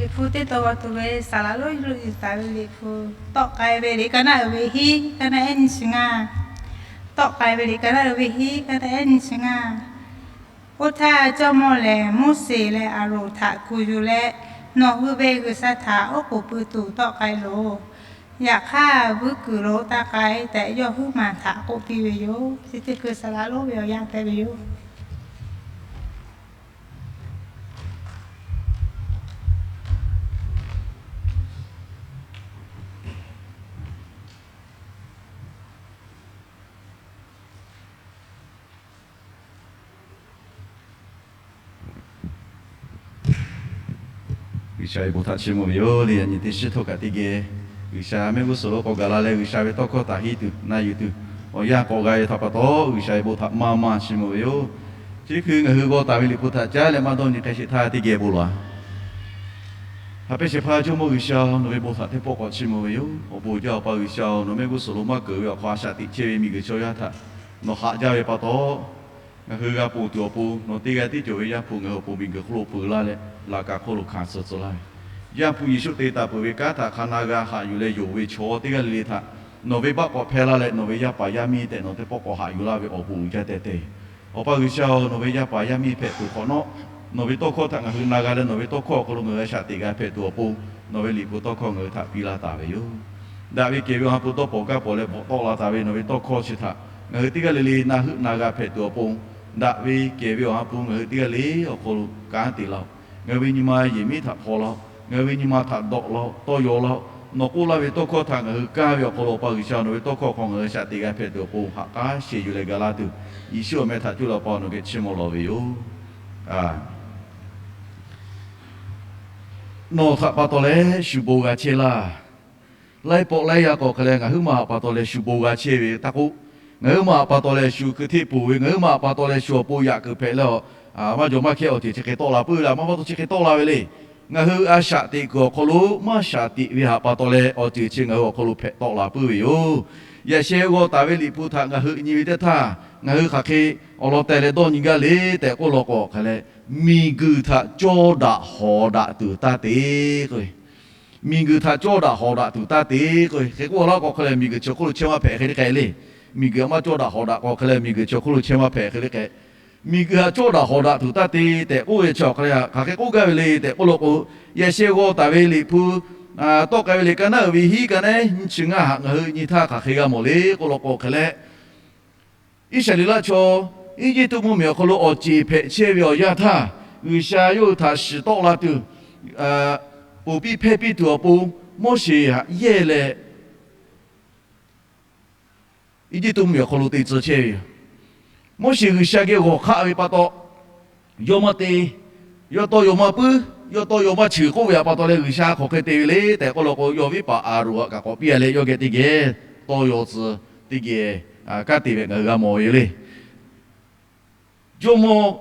Liꞈ hpu teˇ tawn g'aw tuˬ ve saˍ laꞈ lonˉ yuˬ taˍ ve Liꞈ hpu, tawˆ k'ai ve liꞈ ka naˆ uiˍ ve hiˉ ka naˆ ehˉ nyi chi ngaˇ. Tawˆ k'ai ve liꞈ ka naˆ uiˍ ve hiˉ ka naˆ ehˉ nyi chi ngaˇ. Oˇ htaˇ, jawˇmawˇ lehˬ Moˉseˍ leh Aˍronˍ htaꞈ kuˬ yuˬ leh, Nawˬ hui ve G'uiˬsha htaꞈ oˉ k'oˍ pui tuˬ tawˆ k'ai loˬ. Yaꞈ hk'aˇ, vuiˇ kuiˬ lo taˇ k'ai tehꞈ, yawˇ huiˉ maˬ htaꞈ k'oˆ piˇ ve yoˬ. Chi teˇ hkui saˍ laꞈ lonˉ ve awˬ yanˇ hpehꞈ ve yoˬ. G'uiˬsha ve bon htaꞈ chiˇ mvuh ve yoˬ le. Yaꞈ nyi teˇ shiˉ htawˇ kaꞈ teˇ geh G'uiˬsha mehˆ g'uˇ suhˍ lo k'awꞈ gaˬ la leh, G'uiˬsha ve tawˇ hkawˇ htaꞈ henˇ tuˬ na yuˬ tuˬ awˬ yanˇ k'awꞈ g'a ve htaꞈ pa taw, G'uiˬsha ve bon htaꞈ maˇ maˇ chiˇ mvuh ve yoˬ. Chi hkui ngaˬ hui g'aw taˍ ve Liꞈ hpu htaꞈ caˉ leh maˇ dawˇ nyi hk'e sheˍ htaˇ teˇ geh bon lawˬ-a. Haꞈ pehnˇ shehˍ hpaˇ Jawˇmawˇ G'uiˬsha-oˬ, nawˬ ve bon htaꞈ teˇ pawˆ k'awꞈ chiˇ mvuh ve yoˬ. Awˬ bon jaˇ Awˬ pa G'uiˬsha-oˬ, nawˬ mehˆ g'uˇ suhˍ lo maˇ keunˍ ve awˬ hk'aw a shaꞈ teꞈ chehˇ ve miˬguiˬ chaw yaˇ htaꞈ nawˬ haꞈ jaˇ ve pa taw, ngaˬ hui g'a ponˬ tuˬ awˬ pon nawˬ teˇ g'aˇ tiˉ cawˬ ve Yaˇ hpu ngaˬ hui awˬ pon miˬguiˬ hk'oˆ lo peu laˇ leh, laꞈ ka hk'oˆ lo hkanˍ suh tcuh laˇ ve, Yaˇ hpu Yeˍsuˆ te taˍ peuˬ ve kanˉ htaꞈ hk'a na g'a haꞈ yuˬ leh yonˍ ve chaw teˇ g'aˇ le le htaꞈ nawˬ venˇbaˆ k'awꞈ hpehˇ laˇ leh, nawˬ ve yaˇ paˍ yaˇ miˇ tehꞈ nawˬ teˇ pawˆ k'awꞈ haꞈ yuˬ laˇ ve awˬ bon uiˍ jaˇ tehꞈ te. Awˬ pa G'uiˬsha-oˬ, nawˬ ve yaˇ paˍ yaˇ miˇ hpehꞈ tuˬ hk'awꞈ nawˉ, nawˬ ve tawˇ hkawˇ htaꞈ ngaˬ hui na g'a leh, nawˬ ve tawˇ hkawˇ awˬ hk'aw lo ngaˬ hui a shaꞈ teꞈ g'a hpehꞈ tuˬ awˬ pon, nawˬ ve Liꞈ hpu tawˇ hkawˇ ngaˬ hui htaꞈ piˇ laˇ taˍ ve yoˬ. Daꞈ ve kehˬ ve Awˬ ha hpu dawˇ pawnˍ gaˇ pawnˍ leh bvuhꞈ tawˆ la taˍ ve nawˬ ve tawˇ hkawˇ chi htaꞈ ngaˬ hui teˇ g'aˇ le le na heuˆ na g'a hpehꞈ tuˬ awˬ pon, daꞈ ve kehˬ ve Awˬ ha hpu ngaˬ hui teˇ g'aˇ le awˬ hk'aw lo kanˉ te laˇ-oˆ. Ngaˬ hui ve nyi ma yehˬ miˉ htaꞈ hpaw laˇ-oˆ. Ngaˬ hui ve nyi ma htaꞈ dawꞈ laˇ-oˆ, tawˇ yaw laˇ-oˆ. Nawˬ k'oˆ laˇ ve tawˇ hkawˇ htaꞈ ngaˬ hui kaˇ ve awˬ hk'aw lo, Awˬ pa G'uiˬsha, nawˬ ve tawˇ hkawˇ hk'aw ngaˬ hui a shaꞈ teꞈ g'a hpehꞈ tuˬ awˬ pon ha k'aˉ shehˍ yuˬ leh ga laˇ tuˬ, Yeˍsuˆ awˬ meh htaꞈ cuˇ leh Awˬ pa nawˬ geh chiˇ mvuh lawˬ ve yoˬ. Nawˬ htaꞈ pa taw leh shu bon g'a chehˇ laˇ. Laiˉ pawˆ laiˉ yaˇ k'awꞈ hk'e leh ngaˬ huiˉ ma htaꞈ pa taw leh shu bon g'a chehˇ ve taˇ k'oˆ, ngaˬ huiˉ ma htaꞈ pa taw leh shu hkui hteˇ poˬ ve, ngaˬ huiˉ ma htaꞈ pa taw leh shu awˬ pon yaꞈ kuiˬ hpehꞈ leh, a, maˇ jaw maˇ hkehˇ awˬ ceuˬ chi hk'e tawˆ la puiˉ ve laˇ. Maˇ pa taw chi hk'e tawˆ la ve le. Ngaˬ hui a shaꞈ teꞈ kuiˬ awˬ hk'aw lo maˇ shaꞈ teꞈ ve htaꞈ pa taw leh awˬ ceuˬ chi ngaˬ hui awˬ hk'aw lo hpehꞈ tawˆ la puiˉ ve yoˬ. Yaꞈ sheh g'aw taˍ ve Liꞈ hpu htaꞈ ngaˬ hui nyi ve teˇ htaˇ, ngaˬ hui hk'aˬ hk'e awˬ lawn teh leh dawˇ nyi gaˇ le tehꞈ k'oˆ law k'o hk'e leh, miˬguiˬ htaꞈ cawˇ daꞈ hawˍ daꞈ tuˬ taˇ te k'o, miˬguiˬ htaꞈ cawˇ daꞈ hawˍ daꞈ tuˬ taˇ te k'o, hk'e k'oˆ laˇ k'o hk'e leh miˬguiˬ chi hk'oˆ lo chehˇ maˇ hpehꞈ hk'e le k'ai le. Miˬguiˬ htaꞈ maˇ cawˇ daꞈ hawˍ daꞈ k'o hk'e leh miˬguiˬ chi hk'oˆ lo chehˇ maˇ hpehꞈ hk'e le k'ai. Miˬguiˬ htaꞈ cawˇ daꞈ hawˍ daꞈ tuˬ taˇ te tehꞈ k'oˆ ve chi awˬ hk'a leh hk'aˬ hk'e k'oˆ gaˇ ve le tehꞈ k'oˆ law k'o, yaꞈ sheh g'aw taˍ ve Liꞈ hpu tawˆ k'ai ve le, ka naˆ uiˍ ve hiˉ ka naˆ ehˉ nyi chi ngaˇ htaꞈ ngaˬ hui nyi htaˇ hk'aˬ hk'e g'a mawˬ le k'oˆ law k'o hk'e leh, Iˉsaˍreˍlaˆ chaw Eˇjiˇtuꞈ mvuhˇmiˬ awˬ hk'aw lo awˬ ceˬ hpehꞈ chehˇ ve awˬ yanˇ htaˇ, G'uiˬsha yawˇ hui htaꞈ shiˍ tawˆ la tuˬ, ponˬ piˇ hpehˇ piˇ tuˬ awˬ pon Moˉseˍ htaꞈ yehˇ leh Eˇjiˇtuꞈ mvuhˇmiˬ awˬ hk'aw lo te tcuh chehˇ ve yoˬ. Moˉseˍ G'uiˬsha geh g'awˬ hk'aˆ ve pa taw, yawˇ maˇ te, yawˇ tawˇ yaw maˇ puiˉ, yawˇ tawˇ yaw maˇ cheuˬ k'oˆ ve htaꞈ pa taw leh G'uiˬsha hk'aˬ hk'e te ve le tehꞈ k'oˆ law k'o, yawˇ viˉ paˍ Aˍronˍ htaꞈ kaꞈ k'awꞈ piˇ leh yawˇ geh teˇ geh tawˇ yaw tcuh teˇ geh kanˉ te ve ngaˬ hui g'a mawˬ ve yoˬ le. Jawˇmawˇ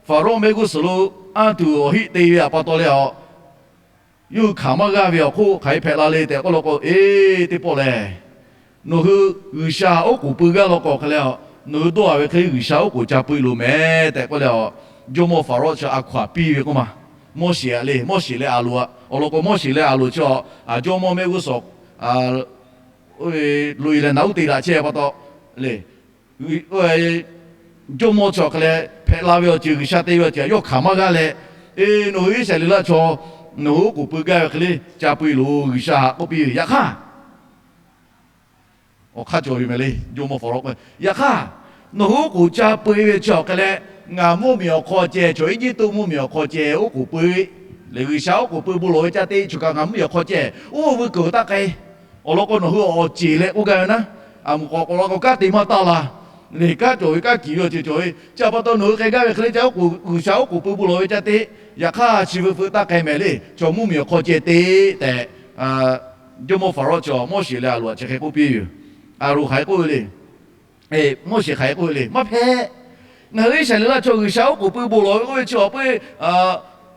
Faˍrawˇ mehˆ g'uˇ suhˍ lo anˇ tuˬ awˬ heˆ te ve htaꞈ pa taw leh a, yawˇ hui hkanˍ maˇ g'aˇ ve awˬ hk'oˆ hk'aˬ hk'e hpehꞈ la le tehꞈ k'oˆ law k'o, Eˬ, teˇ pawˆ lehˬ, nawˬ hui G'uiˬsha oˉ k'oˍ pui gaˇ law k'o hk'e leh a, nawˬ hui dawˇ a ve hk'e G'uiˬsha oˉ k'oˍ ca pui loˬ mehˍ tehꞈ k'oˆ leh a, jawˇmawˇ Faˍrawˇ chi a hkaw aˬ piˇ ve k'oˆ ma. Moˉseˍ htaꞈ le, Moˉseˍ leh Aˍronˍ htaꞈ awˬ lawn k'o, Moˉseˍ leh Aˍronˍ chi a, jawˇmawˇ mehˆ g'uˇ suhˍ loꞈ e leh naˍ uˉ te daꞈ chehˇ pa taw le, jawˇmawˇ chi awˬ hk'e leh hpehꞈ la ve awˬ ceuˬ G'uiˬsha te ve awˬ ceuˬ htaꞈ yawˇ hkanˍ maˇ g'aˇ leh, Eˬ, nawˬ hui Iˉsaˍreˍlaˆ chaw, nawˬ hui oˉ k'oˍ pui gaˇ ve hk'e le ca pui loˬ G'uiˬsha htaꞈ k'oˆ piˇ ve. Yaꞈ hk'aˇ, awˬ hk'aˇ cawˬ ve meh le, jawˇmawˇ Faˍrawˇ k'o, yaꞈ hk'aˇ, nawˬ hui oˉ k'oˍ ca pui ve chi awˬ hk'e leh, ngaˬ mvuhˇmiˬ awˬ hk'aw ceh, chaw Eˇjiˇtuꞈ mvuhˇmiˬ awˬ hk'aw ceh oˉ k'oˍ pui le, G'uiˬsha oˉ k'oˍ pui bon lawˬ ve ca te, choˬ kaꞈ ngaˬ mvuhˇmiˬ awˬ hk'aw ceh oˉ vuiˇ kuiˬ taˇ k'ai. Awˬ lawn k'o, nawˬ hui awˬ ceˬ leh k'oˆ gaˇ ve naˉ, a muˍ k'awꞈ k'awꞈ la k'o kanˉ te maˇ taˇ la. Lehˬ, kanˉ cawˬ ve kanˉ kiˬ ve awˬ ceuˬ cawˬ ve, chi pa taw nawˬ hui k'ai gaˇ ve hk'e le ca oˉ k'oˍ, G'uiˬsha oˉ k'oˍ pui bon lawˬ ve ca te. Yaꞈ hk'aˇ, chi veu feu taˇ k'ai mehˍ le, chaw mvuhˇmiˬ awˬ hk'aw ceh te tehꞈ, jawˇmawˇ Faˍrawˇ chi Moˉseˍ leh Aˍronˍ htaꞈ chi hk'e k'oˆ piˇ ve yoˬ. Aˍronˍ hk'aˬ hk'e k'oˆ ve le, Moˉseˍ hk'aˬ hk'e k'oˆ ve le, maˇ hpehꞈ. Ngaˬ hui Iˉsaˍreˍlaˆ chaw G'uiˬsha oˉ k'oˍ pui bon lawˬ ve k'oˆ ve chi awˬ peuˬ,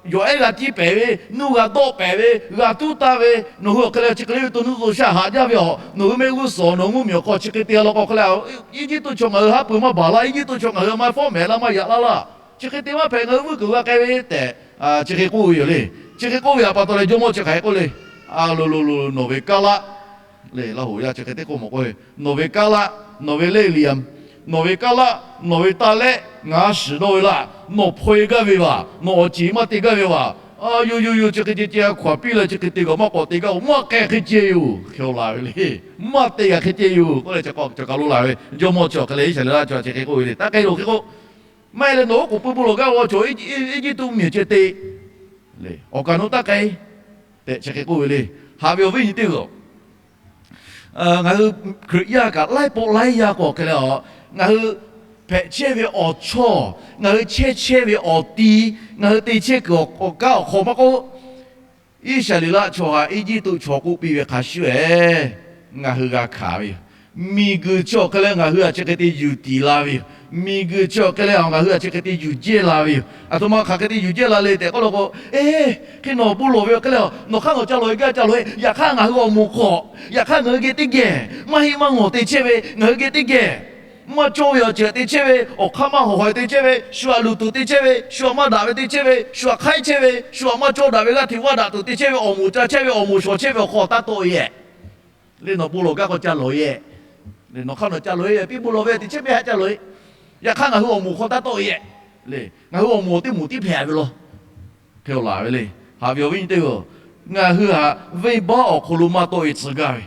yawˬ ehˉ g'a tiˇ pehˍ ve, nuˇ g'a dawˆ pehˍ ve, g'a tuˉ taˍ ve, nawˬ hui awˬ hk'e leh chi hk'e le ve to nuˇ to shaˆ haꞈ jaˇ ve a, nawˬ hui mehˆ g'uˇ suhˍ nawˬ hui mvuhˇmiˬ awˬ hk'aw chi hk'e te law k'o hk'e leh, Eˇjiˇtuꞈ chaw ngaˬ hui haˉ pui maˇ baˬ laˇ, Eˇjiˇtuꞈ chaw ngaˬ hui a ma fawˉ mehˍ laˇ maˇ yaꞈ laˇ laˇ, chi hk'e te maˇ hpehꞈ, ngaˬ hui vuiˇ kuiˬ g'a k'ai ve tehꞈ, chi hk'e k'oˆ ve yoˬ le. Chi hk'e k'oˆ ve htaꞈ pa taw leh jawˇmawˇ chi hk'aˬ hk'e k'oˆ le, A lo lo lo, nawˬ ve kaˉ laˆ, le Laˇ hoˍ yaˇ chi hk'e teˇ k'oˆ mawˬ k'oˆ ve, nawˬ ve kaˉ laˆ, nawˬ ve lehˇ liꞈ, nawˬ ve kaˉ laˆ, nawˬ ve taˇ lehˆ ngaˬ shiˍ dawˇ ve laˇ. Nawˬ hpaw e gaˇ ve vaˬ, nawˬ awˬ ceˬ maˇ te gaˇ ve vaˬ. Yoˬ yoˬ yoˬ, chi hk'e ceh ceh hk'aˬ piˇ leh chi hk'e te gaˬ maˇ k'awꞈ te gaˇ-oˬ, maˇ k'ai hk'e ceh yoˬ. Hk'e laˬ ve le. Maˇ te gaˬ hk'e ceh yoˬ k'oˆ leh, cawˬ kaˬ lo laˬ ve jawˇmawˇ chi awˬ hk'e leh Iˉsaˍreˍlaˆ chaw chi hk'e k'oˆ ve le. Taˇ k'ai loˬ hk'e k'o, maˇ heˆ leh nawˬ oˉ k'oˍ pui bon lawˬ gaˇ ve awˬ chaw Eˇjiˇtuꞈ mvuhˇmiˬ ceh te le, awˬ kaˍ nawˬ taˇ k'ai tehꞈ chi hk'e k'oˆ ve le. Haꞈ ve awˬ viˉ nyi teˇ hpaˍ-oˬ, ngaˬ hui Hkriꞈ yaˇ kaꞈ laiˉ pawˆ laiˉ yaˇ k'awꞈ hk'e leh a, ngaˬ hui hpehꞈ chehˇ ve awˬ chawˇ, ngaˬ hui chehˇ chehˇ ve awˬ ti, ngaˬ hui te chehˇ kuiˬ awˬ kanˉ awˬ hk'aw maˇ k'oˆ, Iˉsaˍreˍlaˆ chaw htaꞈ Eˇjiˇtuꞈ chaw k'oˆ piˇ ve hk'a shuˍ-eˬ, ngaˬ hui g'a hkanˍ ve yoˬ. Miˬguiˬ chi awˬ hk'e leh ngaˬ hui htaꞈ chi hk'e te yuˬ tiˍ la ve yoˬ. Miˬguiˬ chi awˬ hk'e leh ngaˬ hui htaꞈ chi hk'e te yuˬ jehˇ la ve yoˬ. Aˬ htoꞈ ma hk'aˬ hk'e te yuˬ jehˇ la le tehꞈ k'oˆ law k'o, eˬ, hk'e nawˬ bon lawˬ ve awˬ hk'e leh nawˬ hk'aˇ nawˬ ca lawˬ e gaˇ ca lawˬ e. Yaꞈ hk'aˇ ngaˬ hui awˬ moˍ hk'aw, yaꞈ hk'aˇ ngaˬ hui geh teˇ geh maˇ heˆ maˇ ngawˬ te chehˇ ve, ngaˬ hui geh teˇ geh maˇ cawˇ ve awˬ ceuˬ te chehˇ ve, awˬ hk'aˇ maˇ hawˍ hawˍ te chehˇ ve, shu aꞈ luˬ tuˬ te chehˇ ve, shu aꞈ maˇ daꞈ ve te chehˇ ve, shu aꞈ hk'aiˉ chehˇ ve, shu aꞈ maˇ cawˇ daꞈ ve g'aˇ hteꞈ vaˇ daꞈ tuˬ te chehˇ ve, awˬ moˍ ca chehˇ ve, awˬ moˍ shawˍ chehˇ ve awˬ hk'aw taˇ tawˆ e yehˬ. Le nawˬ bon lawˬ gaˇ k'o ca lawˬ e. Nawˬ hk'aˇ nawˬ ca lawˬ e, piˇ bon lawˬ ve te chehˇ ve htaꞈ ca lawˬ e. Yaꞈ hk'aˇ ngaˬ hui awˬ moˍ hk'aw taˇ tawˆ e yehˬ. Le ngaˬ hui awˬ moˍ teˇ moˍ tiˉ hpehꞈ ve law. Hk'e laˬ ve le. Haꞈ ve awˬ viˉ nyi teˇ hpaˍ-oˬ, ngaˬ hui htaꞈ venˇbaˆ awˬ hk'aw lo maˇ tawˆ e tcuh gaˇ ve,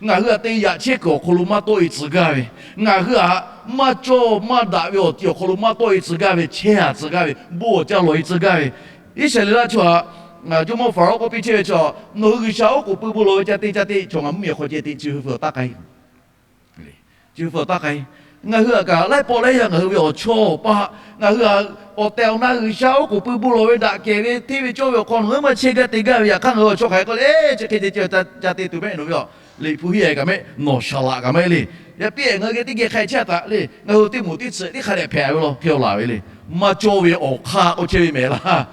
ngaˬ hui htaꞈ te yaꞈ chehˇ kuiˬ awˬ hk'aw lo maˇ tawˆ e tcuh gaˇ ve, ngaˬ hui htaꞈ maˇ cawˇ maˇ daꞈ ve awˬ ti awˬ hk'aw lo maˇ tawˆ e tcuh gaˇ ve, chehˇ a tcuh gaˇ ve, bon awˬ ca lawˬ e tcuh gaˇ ve, Iˉsaˍreˍlaˆ chaw htaꞈ jawˇmawˇ Faˍrawˇ k'oˆ piˇ chehˇ ve chaw, nawˬ hui G'uiˬsha oˉ k'oˍ pui bon lawˬ ve ca te ca te, chaw ngaˬ mvuhˇmiˬ hk'aw ceh te, chi hui pu taˇ k'ai. Chi hui pu taˇ k'ai. Ngaˬ hui htaꞈ kaꞈ laiˉ pawˆ laiˉ yaˇ ngaˬ hui ve awˬ chawˇ awˬ paˆ, ngaˬ hui htaꞈ awˬ tehˬ awˬ na G'uiˬsha oˉ k'oˍ pui bon lawˬ ve daꞈ kehˬ ve hteˇ ve cawˇ ve awˬ hk'aw nawˬ hui maˇ chehˇ gaˇ te gaˇ ve, yaꞈ hk'aˇ ngaˬ hui awˬ chawˇ hk'aˬ hk'e k'oˆ le, chi hk'e ceh ceh ca te tuˬ mehˆ nawˬ ve a, Liꞈ hpu hiˉ e kaꞈ mehˆ, nawˬ shaˍ laꞈ kaꞈ mehˆ le. Yaꞈ piˇ ngaˬ hui geh teˇ geh hk'a chehˇ taꞈ le, ngaˬ hui teˇ moˍ teˇ tsuhꞈ tiˉ hk'a dehꞈ hpehꞈ ve law hk'e laˬ ve le. Maˇ cawˇ ve awˬ hk'aˇ k'oˆ chehˇ ve mehˍ laˇ.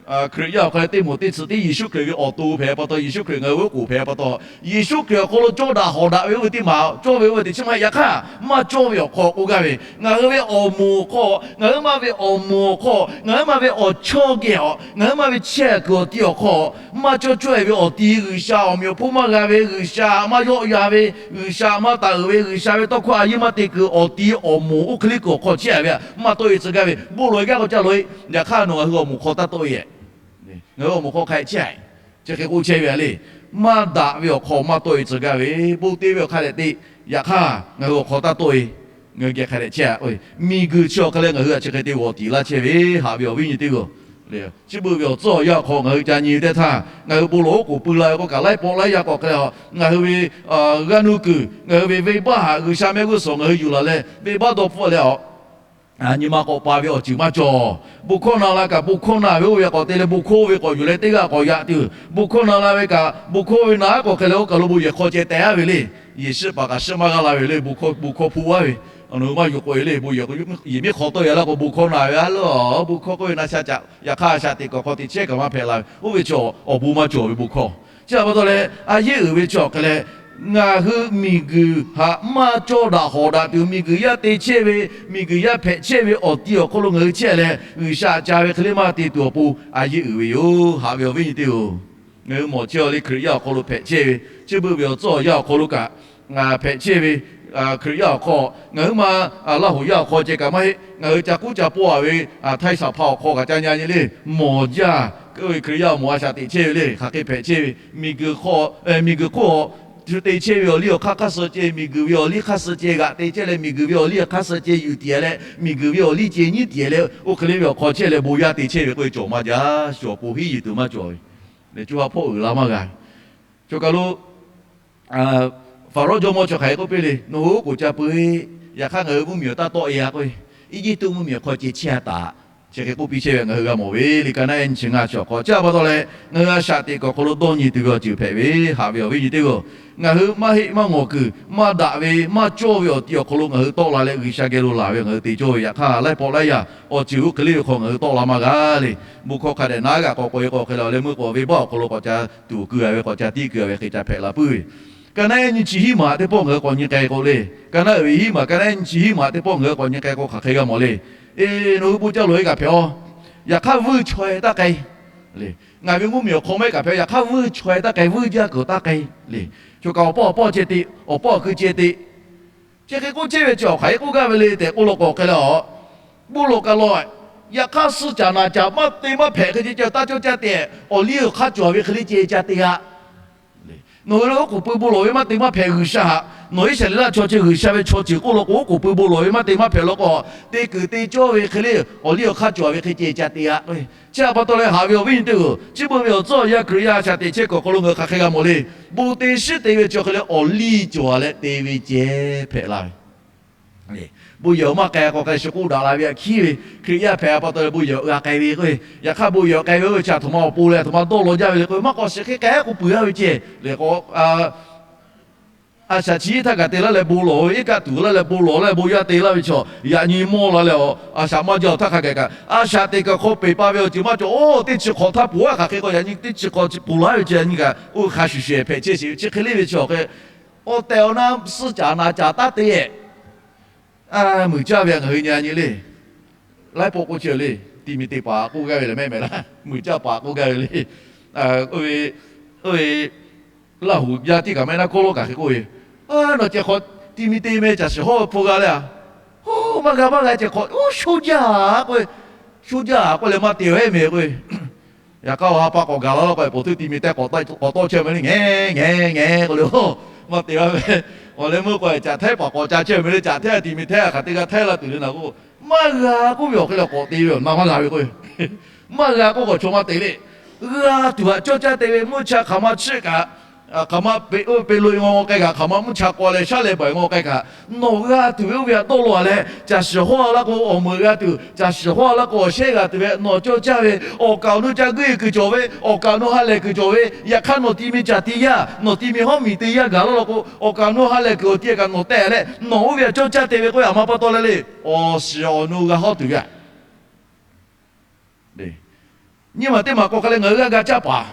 Hkriꞈ yaˇ awˬ hk'aw leh teˇ moˍ teˇ tsuhꞈ tiˉ Yeˍsuˆ Hkriꞈ ve awˬ to hpehꞈ pa taw, Yeˍsuˆ Hkriꞈ ngaˬ hui ve oˉ k'oˍ hpehꞈ pa taw, Yeˍsuˆ Hkriꞈ awˬ hk'aw lo cawˇ daꞈ hawˍ daꞈ ve oˇ ve teˇ maˬ cawˇ ve oˇ ve teꞈ chiˉ maˇ heˆ. Yaꞈ hk'aˇ maˇ cawˇ ve awˬ hk'aw k'oˆ gaˇ ve, ngaˬ hui ve awˬ moˍ awˬ hk'aw, ngaˬ hui maˇ ve awˬ moˍ awˬ hk'aw, ngaˬ hui maˇ ve awˬ chawˇ geh awˬ, ngaˬ hui maˇ ve chehˇ kuiˬ awˬ ti awˬ hk'aw, maˇ cawˇ cawˇ e ve awˬ ti, G'uiˬsha awˬ meꞈ awˬ hponˇ maˇ g'a ve, G'uiˬsha maˇ yawˆ yan ve, G'uiˬsha maˇ taˍ uiˍ ve, G'uiˬsha ve tawˇ hkawˇ a yeˇ maˇ te kuiˬ awˬ ti awˬ moˍ oˇ hk'e le kuiˬ awˬ hk'aw chehˇ a ve htaꞈ maˇ tawˆ e tcuh gaˇ ve, bon lawˬ e gaˇ k'o ca lawˬ e. Yaꞈ hk'aˇ nawˬ ngaˬ hui awˬ moˍ hk'aw taˇ tawˆ e. Ngaˬ hui awˬ moˍ hk'aw hk'a chehˇ a. Chi hk'e k'oˆ chehˇ ve a le. Maˇ daꞈ ve awˬ hk'aw maˇ tawˆ e tcuh gaˇ ve, bon te ve awˬ hk'a dehꞈ te. Yaꞈ hk'aˇ ngaˬ hui awˬ hk'aw taˇ tawˆ e. Ngaˬ hui geh hk'a dehꞈ chehˇ a. Miˬguiˬ chi awˬ hk'e leh ngaˬ hui htaꞈ chi hk'e te g'awˬ tiˍ laˇ chehˇ ve, haꞈ ve awˬ viˉ nyi teˇ hpaˍ-oˬ, chi beuꞈ ve awˬ tcuhˉ awˬ yanˇ awˬ hk'aw ngaˬ hui ca nyi ve teˇ htaˇ, ngaˬ hui bon lawˬ oˉ k'oˍ pui la ve k'oˆ kaꞈ laiˉ pawˆ laiˉ yaˇ k'awꞈ hk'e leh a, ngaˬ hui ve g'aˇ nuˇ kuiˬ, ngaˬ hui ve venˇbaˆ htaꞈ G'uiˬsha mehˆ g'uˇ suhˍ ngaˬ hui yuˬ laˬ leh, venˇbaˆ dawˇ hpfuhˆ leh a, nyi ma k'awꞈ pa ve awˬ ceuˬ maˇ cawˬ. Bon hkawˇ na la kaꞈ bon hkawˇ na ve oˇ ve k'awꞈ te leh bon hkawˇ oˇ ve k'awꞈ yuˬ leh teˇ g'aˇ k'awꞈ yaꞈ tuˬ, bon hkawˇ na la ve kaꞈ bon hkawˇ oˇ ve na k'awꞈ hk'e leh oˇ kaˬ lo bon yehˬ hk'aw ceh teh a ve le. Yehˬ shiˆ paˍ kaꞈ shiˆ maˇ g'a la ve le, bon hkawˇ hpu a ve, a nawˬ hui maˇ yuˬ k'oꞈ e le, bon yehˬ miˉ hk'aw tawˆ ya laˇ k'o bon hkawˇ na ve a le, bon hkawˇ k'oˆ ve na sha caꞈ, yaꞈ hk'aˇ a shaꞈ teꞈ kuiˬ awˬ hk'aw teꞈ chehˇ kaꞈ maˇ hpehꞈ la ve oˇ ve chaw awˬ bon maˇ cawˬ ve bon hkawˇ. Chi htaꞈ pa taw leh a yehˉ uiˍ ve chi awˬ hk'e leh, ngaˬ hui miˬguiˬ htaꞈ maˇ cawˇ daꞈ hawˍ daꞈ tuˬ, miˬguiˬ yaˇ te chehˇ ve, miˬguiˬ yaˇ hpehꞈ chehˇ ve awˬ ti awˬ hk'aw lo ngaˬ hui chehˇ leh G'uiˬsha ca ve hk'e le maˇ te tuˬ awˬ pon a yehˉ uiˍ ve yoˬ, haꞈ ve awˬ viˉ nyi teˇ hpaˍ-oˬ. Ngaˬ hui mawˬ chehˇ a le Hkriꞈ yaˇ awˬ hk'aw lo hpehꞈ chehˇ ve, chi beuꞈ ve awˬ tcuhˉ awˬ yanˇ awˬ hk'aw lo kaꞈ hpehꞈ chehˇ ve, Hkriꞈ yaˇ awˬ hk'aw ngaˬ hui ma Laˇ hoˍ yaˇ awˬ hk'aw ceh kaꞈ maˇ heˆ, ngaˬ hui ca kuˉ ca pawˆ a ve htaiˇ shaˍ hpaˇ awˬ hk'aw kaꞈ ca nya nyi le, mawˬ jaˇ. Oˇ ve Hkriꞈ yaˇ awˬ moˍ a shaꞈ teꞈ chehˇ ve le, hk'aˬ hk'e hpehꞈ chehˇ ve, miˬguiˬ hk'oˆ, miˬguiˬ hk'oˆ a shu te chehˇ ve awˬ liˇ awˬ hk'aˇ hk'aˇ suh ceh, miˬguiˬ ve awˬ liˇ hk'aˇ suh ceh g'aꞈ te chehˇ leh, miˬguiˬ ve awˬ liˇ hk'aˇ suh ceh yuˬ tiˍ leh, miˬguiˬ ve awˬ liˇ ceh nyiˉ tiˍ leh, oˇ hk'e le ve awˬ hk'aw chehˇ leh bon yaˇ te chehˇ ve k'oˆ ve cawˬ maˇ jaˇ. Shu awˬ pon hiˉ yuˬ tuˬ maˇ cawˬ ve, le co ha hpawˇ uiˍ la maˇ g'a ve. Choˬ kaˬ lo Faˍrawˇ jawˇmawˇ chi hk'aˬ hk'e k'oˆ piˇ le, nawˬ hui oˉ k'oˍ ca pui, yaꞈ hk'aˇ ngaˬ hui mvuhˇmiˬ awˬ taˇ tawˆ e a k'o, Eˇjiˇtuꞈ mvuhˇmiˬ awˬ hk'aw ceh chehˇ a taꞈ. Chi hk'e k'oˆ piˇ chehˇ ve ngaˬ hui g'a mawˬ ve le. Ka naˆ ehˉ nyi chi ngaˇ chi awˬ hk'aw chi a pa taw leh, ngaˬ hui a shaꞈ teꞈ kuiˬ awˬ hk'aw lo dawˇ nyi tuˬ ve awˬ ceuˬ hpehꞈ ve, haꞈ ve awˬ viˉ nyi teˇ hpaˍ-oˬ. Ngaˬ hui maˇ heˆ maˇ ngawˬ kuiˬ, maˇ daꞈ ve maˇ cawˇ ve awˬ ti awˬ hk'aw lo ngaˬ hui tawˆ la leh G'uiˬsha geh lo laˬ ve ngaˬ hui te cawˇ ve, yaꞈ hk'aˇ laiˉ pawˆ laiˉ yaˇ awˬ ceuˬ oˇ hk'e le ve hk'aw ngaˬ hui tawˆ la maˇ g'a le. Bon hkawˇ hk'a dehꞈ na g'aꞈ k'awꞈ k'oꞈ e k'o hk'e le, awˬ leh meuˇ k'o venˇbaˆ awˬ hk'aw lo k'awꞈ ca tuˬ keu a ve, k'awꞈ ca tiˇ keu a ve hk'e ca hpehꞈ la puiˉ ve. Ka naˆ ehˉ nyi chi hiˉ maˬ teˇ pawˆ ngaˬ hui k'awꞈ nyi k'ai k'o le. Ka naˆ uiˍ ve hiˉ maˬ, ka naˆ ehˉ nyi chi hiˉ maˬ teˇ pawˆ ngaˬ hui k'awꞈ nyi k'ai k'o hk'aˬ hk'e g'a mawˬ le. Eˬ, nawˬ hui bon ca lawˬ e kaꞈ hpehꞈ a. Yaꞈ hk'aˇ vuiˇ chaweh taˇ k'ai. Ngaˬ ve mvuhˇmiˬ awˬ hk'aw maˇ heˆ kaꞈ hpehꞈ, yaꞈ hk'aˇ vuiˇ chaweh taˇ k'ai, vuiˇ jaˇ kuiˬ taˇ k'ai le. Choˬ kaꞈ awˬ pawˆ awˬ pawˆ ceh te, awˬ pawˆ awˬ kui ceh te. Chi hk'e k'oˆ chehˇ ve chi awˬ hk'aˬ hk'e k'oˆ gaˇ ve le tehꞈ k'oˆ law k'o hk'e le a, bon lawˬ kaꞈ lawˬ. Yaꞈ hk'aˇ suh caˍ naˍ caˍ maˇ te maˇ hpehꞈ hk'e ceh ceh taˇ cawˇ caˇ te, awˬ liˇ awˬ hk'aˇ cawˬ ve hk'e le ceh ca te g'a. Nawˬ hui le oˉ k'oˍ pui bon lawˬ ve maˇ te maˇ hpehꞈ G'uiˬsha htaꞈ, nawˬ Iˉsaˍreˍlaˆ chaw chi G'uiˬsha ve chaw ceuˬ k'oˆ law k'o, oˉ k'oˍ pui bon lawˬ ve maˇ te maˇ hpehꞈ law k'o, te kuiˬ te cawˇ ve hk'e le, awˬ liˇ awˬ hk'aˇ cawˬ ve hk'e ceh ca te g'a. Chi htaꞈ pa taw leh haꞈ ve awˬ viˉ nyi teˇ-oˬ, chi beuꞈ ve awˬ tcuhˉ awˬ yanˇ Hkriꞈ yaˇ a shaꞈ teꞈ chehˇ kuiˬ awˬ hk'aw lo ngaˬ hui hk'aˬ hk'e g'a mawˬ le. Bon te shiˉ te ve chi awˬ hk'e le awˬ liˇ cawˬ leh te ve ceh hpehꞈ la ve. Bon yehˬ awˬ maˇ k'ai k'o k'ai shu k'oˆ daꞈ la ve aꞈ hkiˉ ve, Hkriꞈ yaˇ hpehꞈ pa taw leh bon yehˬ awˬ g'a k'ai ve k'o, yaꞈ hk'aˇ bon yehˬ awˬ k'ai ve k'o chi a htoꞈ ma awˬ pon leh a htoꞈ ma dawˇ law jaˇ ve le k'o, maˇ k'awꞈ shiˍ hk'e k'ai k'o puiˬ g'a ve ceh le k'o, a shaꞈ chi htaˇ kaꞈ te laˇ leh bon lawˬ ve, iˉ kaˆ tuˬ laˇ leh bon lawˬ laˇ leh bon yaˇ te laˇ ve chaw yaꞈ nyi mawˇ la leh a, a shaꞈ maˇ jaˇ awˬ htaˇ hk'a gaˬ kaꞈ, a shaꞈ teꞈ kaˬ hk'aw peˬ pa ve awˬ ceuˬ maˇ cawˬ. Oˇ teˇ chi hk'awꞈ htaˇ poˬ a hk'aˬ hk'e k'o yaꞈ nyi teˇ chi hk'awꞈ poˬ laˇ ve chi yaꞈ nyi kaꞈ oˇ hk'a shuˍ shuˍ hpehꞈ chehˇ sheˍ ve chi hk'e le ve chi awˬ hk'e, awˬ tehˬ awˬ na suh caˍ naˍ caˍ taˇ te meuˬ caˇ ve ngaˬ hui nyi a nyi le. Laiˉ pawˆ k'oˆ chehˇ le, ti mi te paˍ k'oˆ gaˇ ve lehˬ mehˆ mehˍ laˇ, meuˬ caˇ paˍ k'oˆ gaˇ ve le. Oˇ ve, oˇ ve, Laˇ huˍ yaˇ tiˉ kaꞈ maˇ heˆ naˉ kawˇ lawˉ kaꞈ hk'e k'oˆ ve, A, nawˬ ceh hk'awꞈ ti mi te meh caˬ shiˍ hawˇ hpu g'a le a. Oˇ, maˇ g'a maˇ g'a ceh hk'awꞈ, oˇ, sho jaˇ k'oˆ ve, sho jaˇ k'oˆ leh maˇ te ve meh k'oˆ ve. Yaꞈ hk'aˇ awˬ ha pa k'awꞈ gaˬ la laˇ k'o, po hteˇ ti mi tehˇ k'awꞈ tawˆ chehˇ meh le, ngeh ngeh ngeh k'oˆ le, maˇ te ve. Awˬ leh meuˇ k'o caꞈ htaiˉ paˍ k'awꞈ ca chehˇ meh le, caꞈ htaiˉ ti mi htaiˉ hk'aˬ te g'a htaiˉ la tuˬ le naˬ k'o, maˇ g'a k'oˆ ve awˬ hk'e le k'awꞈ te ve awˬ na maˇ g'a ve k'o, maˇ g'a k'oˆ k'awꞈ chaw maˇ te le. G'a tuˬ htaꞈ cawˇ caˇ te ve meuˇ cha hk'aˬ ma chiˆ kaꞈ, hk'aˬ ma peꞈ oˇ ve peꞈ lo e ngaw ngaw k'ai kaꞈ, hk'aˬ ma mvuhˇ cha k'aw leh shaˉ leh bawˬ e ngaw k'ai kaꞈ, nawˬ g'a tuˬ ve oˇ ve htaꞈ dawˇ law leh, caˬ shiˍ hawˇ laˇ k'o awˬ meuꞈ g'a tuˬ, caˬ shiˍ hawˇ laˇ k'o awˬ shehˉ g'a tuˬ ve nawˬ cawˇ caˇ ve, awˬ kaˍ awˬ nu ca guˇ e kuiˬ cawˬ ve, awˬ kaˍ awˬ nu ha lehˬ kuiˬ cawˬ ve, yaꞈ hk'aˇ nawˬ ti mi caˬ te yaˇ, nawˬ ti mi hawˉ miˬ te yaˇ gaˬ laˇ law k'o, awˬ kaˍ awˬ nu ha lehˬ kuiˬ awˬ ti kaꞈ nawˬ tehꞈ leh nawˬ oˇ ve htaꞈ cawˇ caˇ te ve k'oˆ ve a ma pa taw leh le. Awˬ shiˍ awˬ nu g'a hawˉ tuˬ ve a Nyi ma teˇ maˬ k'o hk'a leh ngaˬ hui g'aˇ ga caˇ paˍ,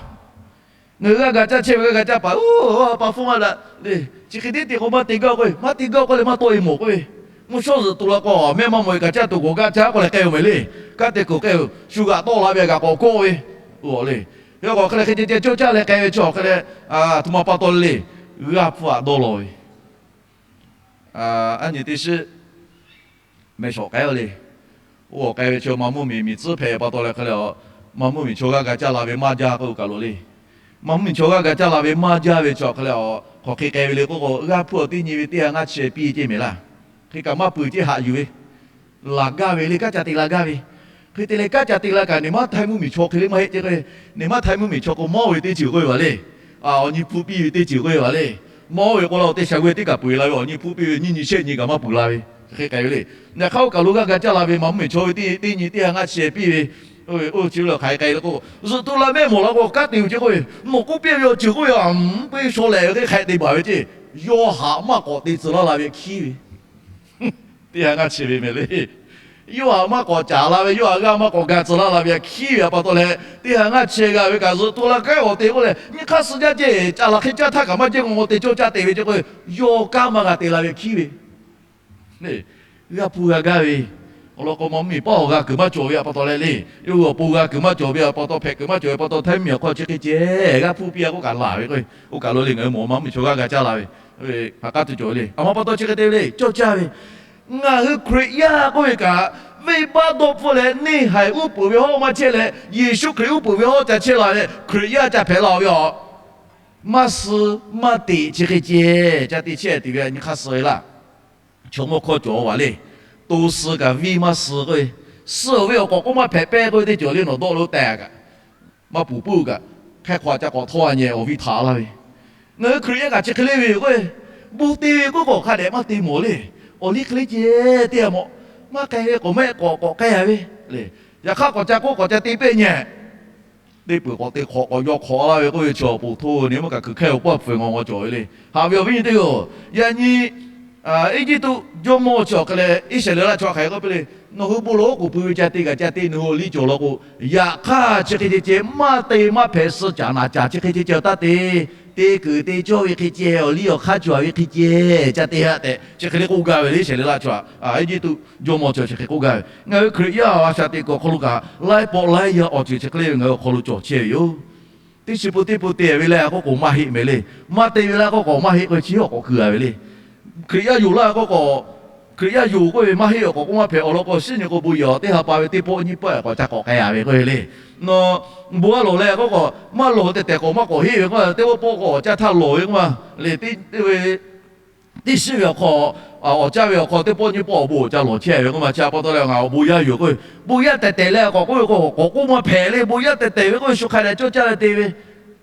ngaˬ hui g'aˇ ga caˇ chehˇ ve g'aˇ ga caˇ paˍ, oˇ, pa hpfuhˇ maˇ daꞈ le. Chi hk'e tiˉ te k'o maˇ te gaˇ k'oˆ ve, maˇ te gaˇ k'oˆ leh maˇ tawˆ e mawˬ k'oˆ ve, mvuhˇ shawˉ zuhꞈ tu la k'o mehˆ maˇ mawˬ e kaꞈ caˇ tuˬ k'awꞈ gaˇ caˇ k'oˆ leh k'ai ve meh le. Kanˉ te kuiˬ k'ai-o, shu g'aꞈ tawˆ la ve a gaꞈ k'awꞈ kawˆ ve, oˇ le. Yawˇ k'awꞈ hk'e leh hk'e ceh ceh cawˇ caˇ leh k'ai ve chaw hk'e leh, a htoꞈ ma pa taw le le, g'aˇ hpfuhˇ htaꞈ dawˇ law ve, a nyi teˇ shiˉ meh shawˍ k'ai-o le. Oˇ awˬ k'ai ve chaw maˇ mvuhˇ miˬ miˬ tcuhˉ hpehꞈ pa taw leh hk'e leh a, maˇ mvuhˇ miˬ chaw g'aˇ ga caˇ la ve maˇ jaˇ k'oˆ kaꞈ lo le. Maˇ mvuhˇ miˬ chaw g'aˇ ga caˇ la ve maˇ jaˇ ve chaw hk'e leh a, hk'aˬ hk'e k'ai ve le k'oˆ k'o, g'aˇ hpfuhˇ awˬ teˇ nyi ve teˇ ha ngaˇ chi piˇ ve ceˇ mehˍ laˇ. Hk'e kaꞈ maˇ peuˬ ceˇ, haꞈ yuˬ ve, laˬ gaˇ ve le, kanˉ ca te la gaˇ ve. Hk'e te leh kanˉ ca te la kaꞈ, neˬ maˇ htaiˇ mvuhˇ miˬ chaw hk'e le maˇ heˆ ceˇ k'o, neˬ maˇ htaiˇ mvuhˇ miˬ chaw k'o mawˇ ve teˇ ceuˬ k'oˆ ve le. Awˬ nyi hpu piˇ ve teˇ ceuˬ k'oˆ ve le. Mawˇ ve k'o la, awˬ te shaˍ g'ui teˇ kaꞈ peu eˬ la ve, awˬ nyi hpu piˇ ve nyiˇ nyi shehˆ nyi kaꞈ maˇ peuˬ la ve, hk'e k'ai ve le. Yaꞈ hk'aˇ oˇ kaˬ lo g'aˇ ga caˇ la ve maˇ mvuhˇ miˬ chaw ve teˇ nyi teˇ ha ngaˇ chi piˇ ve, oˇ chi lo hk'aˬ hk'e k'ai le k'o, zuhꞈ tu la mehˆ mawˬ la k'o kanˉ te-o ceˇ k'oˆ ve, nawˬ k'oˆ piˇ ve awˬ ceuˬ k'oˆ ve a, mvuhˇ peˇ shaw lehˬ ve hk'e hk'aꞈ te baˬ ve ceˇ. Yawˇ haꞈ maˇ k'awꞈ te tcuh laˇ la ve hkiˉ ve teˇ ha ngaˇ chi ve mehˍ le. Yawˇ haꞈ maˇ k'awꞈ caˍ la ve, yawˇ haꞈ g'aˇ maˇ k'awꞈ ga tcuh laˇ la ve hkiˉ ve a pa taw leh, teˇ ha ngaˇ chi g'a ve kaꞈ zuhꞈ tu la kanˉ awˬ te k'oˆ leh, nyi hk'aˇ suh jaˇ ceˇ, caꞈ laˬ hk'e caˇ htaˇ kaꞈ maˇ jehˇ ngaw ngaw te cawˇ caˇ te ve ceˇ k'o, yawˇ kanˉ maˇ g'a te la ve hkiˉ ve g'aˇ hpu g'a gaˇ ve, awˬ lawn k'o maˇ mvuhˇ miˬ paˉ awˬ g'a kuiˬ maˇ cawˬ ve a pa taw leh le, yawˇ hui awˬ pon g'a kuiˬ maˇ cawˬ ve a pa taw, hpehꞈ kuiˬ maˇ cawˬ ve pa taw, htaiˇ mvuhˇ miˬ awˬ hk'aw chi hk'e ceh g'aˇ hpu piˇ a k'oˆ kaꞈ laˬ ve k'o, oˇ kaˬ lo le ngaˬ hui mawˬ maˇ mvuhˇ miˬ chaw g'aˇ ga caˇ la ve, haꞈ k'aˉ tuˬ cawˬ ve le. A ma pa taw chi hk'e te ve le, cawˇ caˇ ve, ngaˬ hui Hkriꞈ yaˇ k'oˆ ve kaꞈ, venˇbaˆ dawˇ hpfuhˇ leh neˇ haiˬ uˉ peunˍ ve hawˇ maˇ chehˇ leh, Yeˍsuˆ Hkriꞈ uˉ peunˍ ve hawˇ ca chehˇ la leh Hkriꞈ yaˇ ca hpehꞈ la ve a, maˇ suh maˇ teꞈ chi hk'e ceh ca te chehˇ tuˬ ve nyi hk'aˇ suh ve laˇ. Chaw mawˇ hkawˇ cawˬ a le, to suh kaꞈ viˇ maˇ suh k'oˆ ve, suh-oˬ ve awˬ k'awꞈ k'oˆ maˇ hpehꞈ pehˇ k'oˆ ve teˇ cawˬ le, nawˬ dawˆ lo tehꞈ kaꞈ maˇ puˍ puiˉ kaꞈ, hk'e hk'aw ca k'awꞈ htawˇ a nyi awˬ viˇ htaꞈ laˇ ve, ngaˬ hui Hkriꞈ yaˇ kaꞈ chi hk'e le ve k'o, bon te ve k'oˆ k'awꞈ hk'a dehꞈ maˇ te mawˬ le. Awˬ liˇ hk'e le ceh teˇ g'a mawˬ, maˇ k'ai ve k'awꞈ mehˆ k'awꞈ k'awꞈ k'ai a ve le. Yaꞈ hk'aˇ k'awꞈ ca k'oˆ k'awꞈ ca te pehˇ nyi teˇ peuˬ k'awꞈ te hk'awꞈ k'awꞈ yaw hk'awꞈ laˇ ve k'oˆ ve chaw awˬ pon hto ni maˇ kaꞈ kuiˬ hkehˇ awˬ pawˆ pfuhˍ ngaw ngaw cawˬ ve le. Haꞈ ve awˬ viˉ nyi teˇ g'aˇ-oˬ, yaꞈ nyi Eˇjiˇtuꞈ jawˇmawˇ chi awˬ hk'e leh Iˉsaˍreˍlaˆ chaw hk'aˬ hk'e k'oˆ piˇ le, nawˬ hui bon lawˬ oˉ k'oˍ pui ve ca te kaꞈ ca te, nawˬ hui awˬ liˇ cawˬ law k'o, yaꞈ hk'aˇ chi hk'e ceh ceh maˇ te maˇ hpehꞈ, suh caˍ naˍ caˍ chi hk'e ceh ceh taˇ te. Te kuiˬ te cawˇ ve hk'e ceh, awˬ liˇ awˬ hk'aˇ cawˬ ve hk'e ceh ca te haꞈ tehꞈ chi hk'e le k'oˆ gaˇ ve le. Iˉsaˍreˍlaˆ chaw, Eˇjiˇtuꞈ jawˇmawˇ chi chi hk'e k'oˆ gaˇ ve. Ngaˬ hui Hkriꞈ yaˇ a shaꞈ teꞈ kuiˬ awˬ hk'aw lo kaꞈ, laiˉ pawˆ laiˉ yaˇ awˬ ceuˬ chi hk'e le ve ngaˬ hui awˬ hk'aw lo cawˬ chehˇ ve yoˬ. Teˇ chi pun teˇ pun te ve leh k'oˆ k'o maˇ heˆ mehˍ le. Maˇ te ve leh k'oˆ k'o maˇ heˆ k'o chi awˬ k'awꞈ keu a ve le. Hkriꞈ yaˇ yoˬ laˇ k'oˆ k'o, Hkriꞈ yaˇ yoˬ k'oˆ ve maˇ heˆ awˬ k'awꞈ k'oˆ maˇ hpehꞈ. Awˬ lawn k'o, shiˉ nyi k'o bon yehˬ teˇ ha pa ve teˇ pawˆ nyiˇ pawˆ k'awꞈ ca k'awꞈ k'ai a ve k'oˆ ve le. Nawˬ bon a lawˬ leh k'oˆ k'o, maˇ lawˬ tehꞈ tehˬ k'awꞈ maˇ k'awꞈ heˆ ve k'o, teˇ pawˆ pawˆ k'awꞈ ca htaˇ lawˬ ve k'oˆ ma le. Teˇ shiˉ ve awˬ hk'aw, awˬ caˇ ve awˬ hk'aw teˇ pawˆ nyiˇ pawˆ awˬ bon awˬ ca lawˬ chehˇ ve k'oˆ ma. Chi a pa taw leh ngaˬ awˬ bon yaˇ yoˬ k'oˆ ve, bon yaˇ tehˬ tehˬ leh k'awꞈ k'oˆ ve k'o, k'awꞈ k'oˆ maˇ hpehꞈ le. Bon yaˇ tehˬ tehˬ ve k'oˆ ve shu hk'a dehꞈ cawˇ caˇ leh te ve,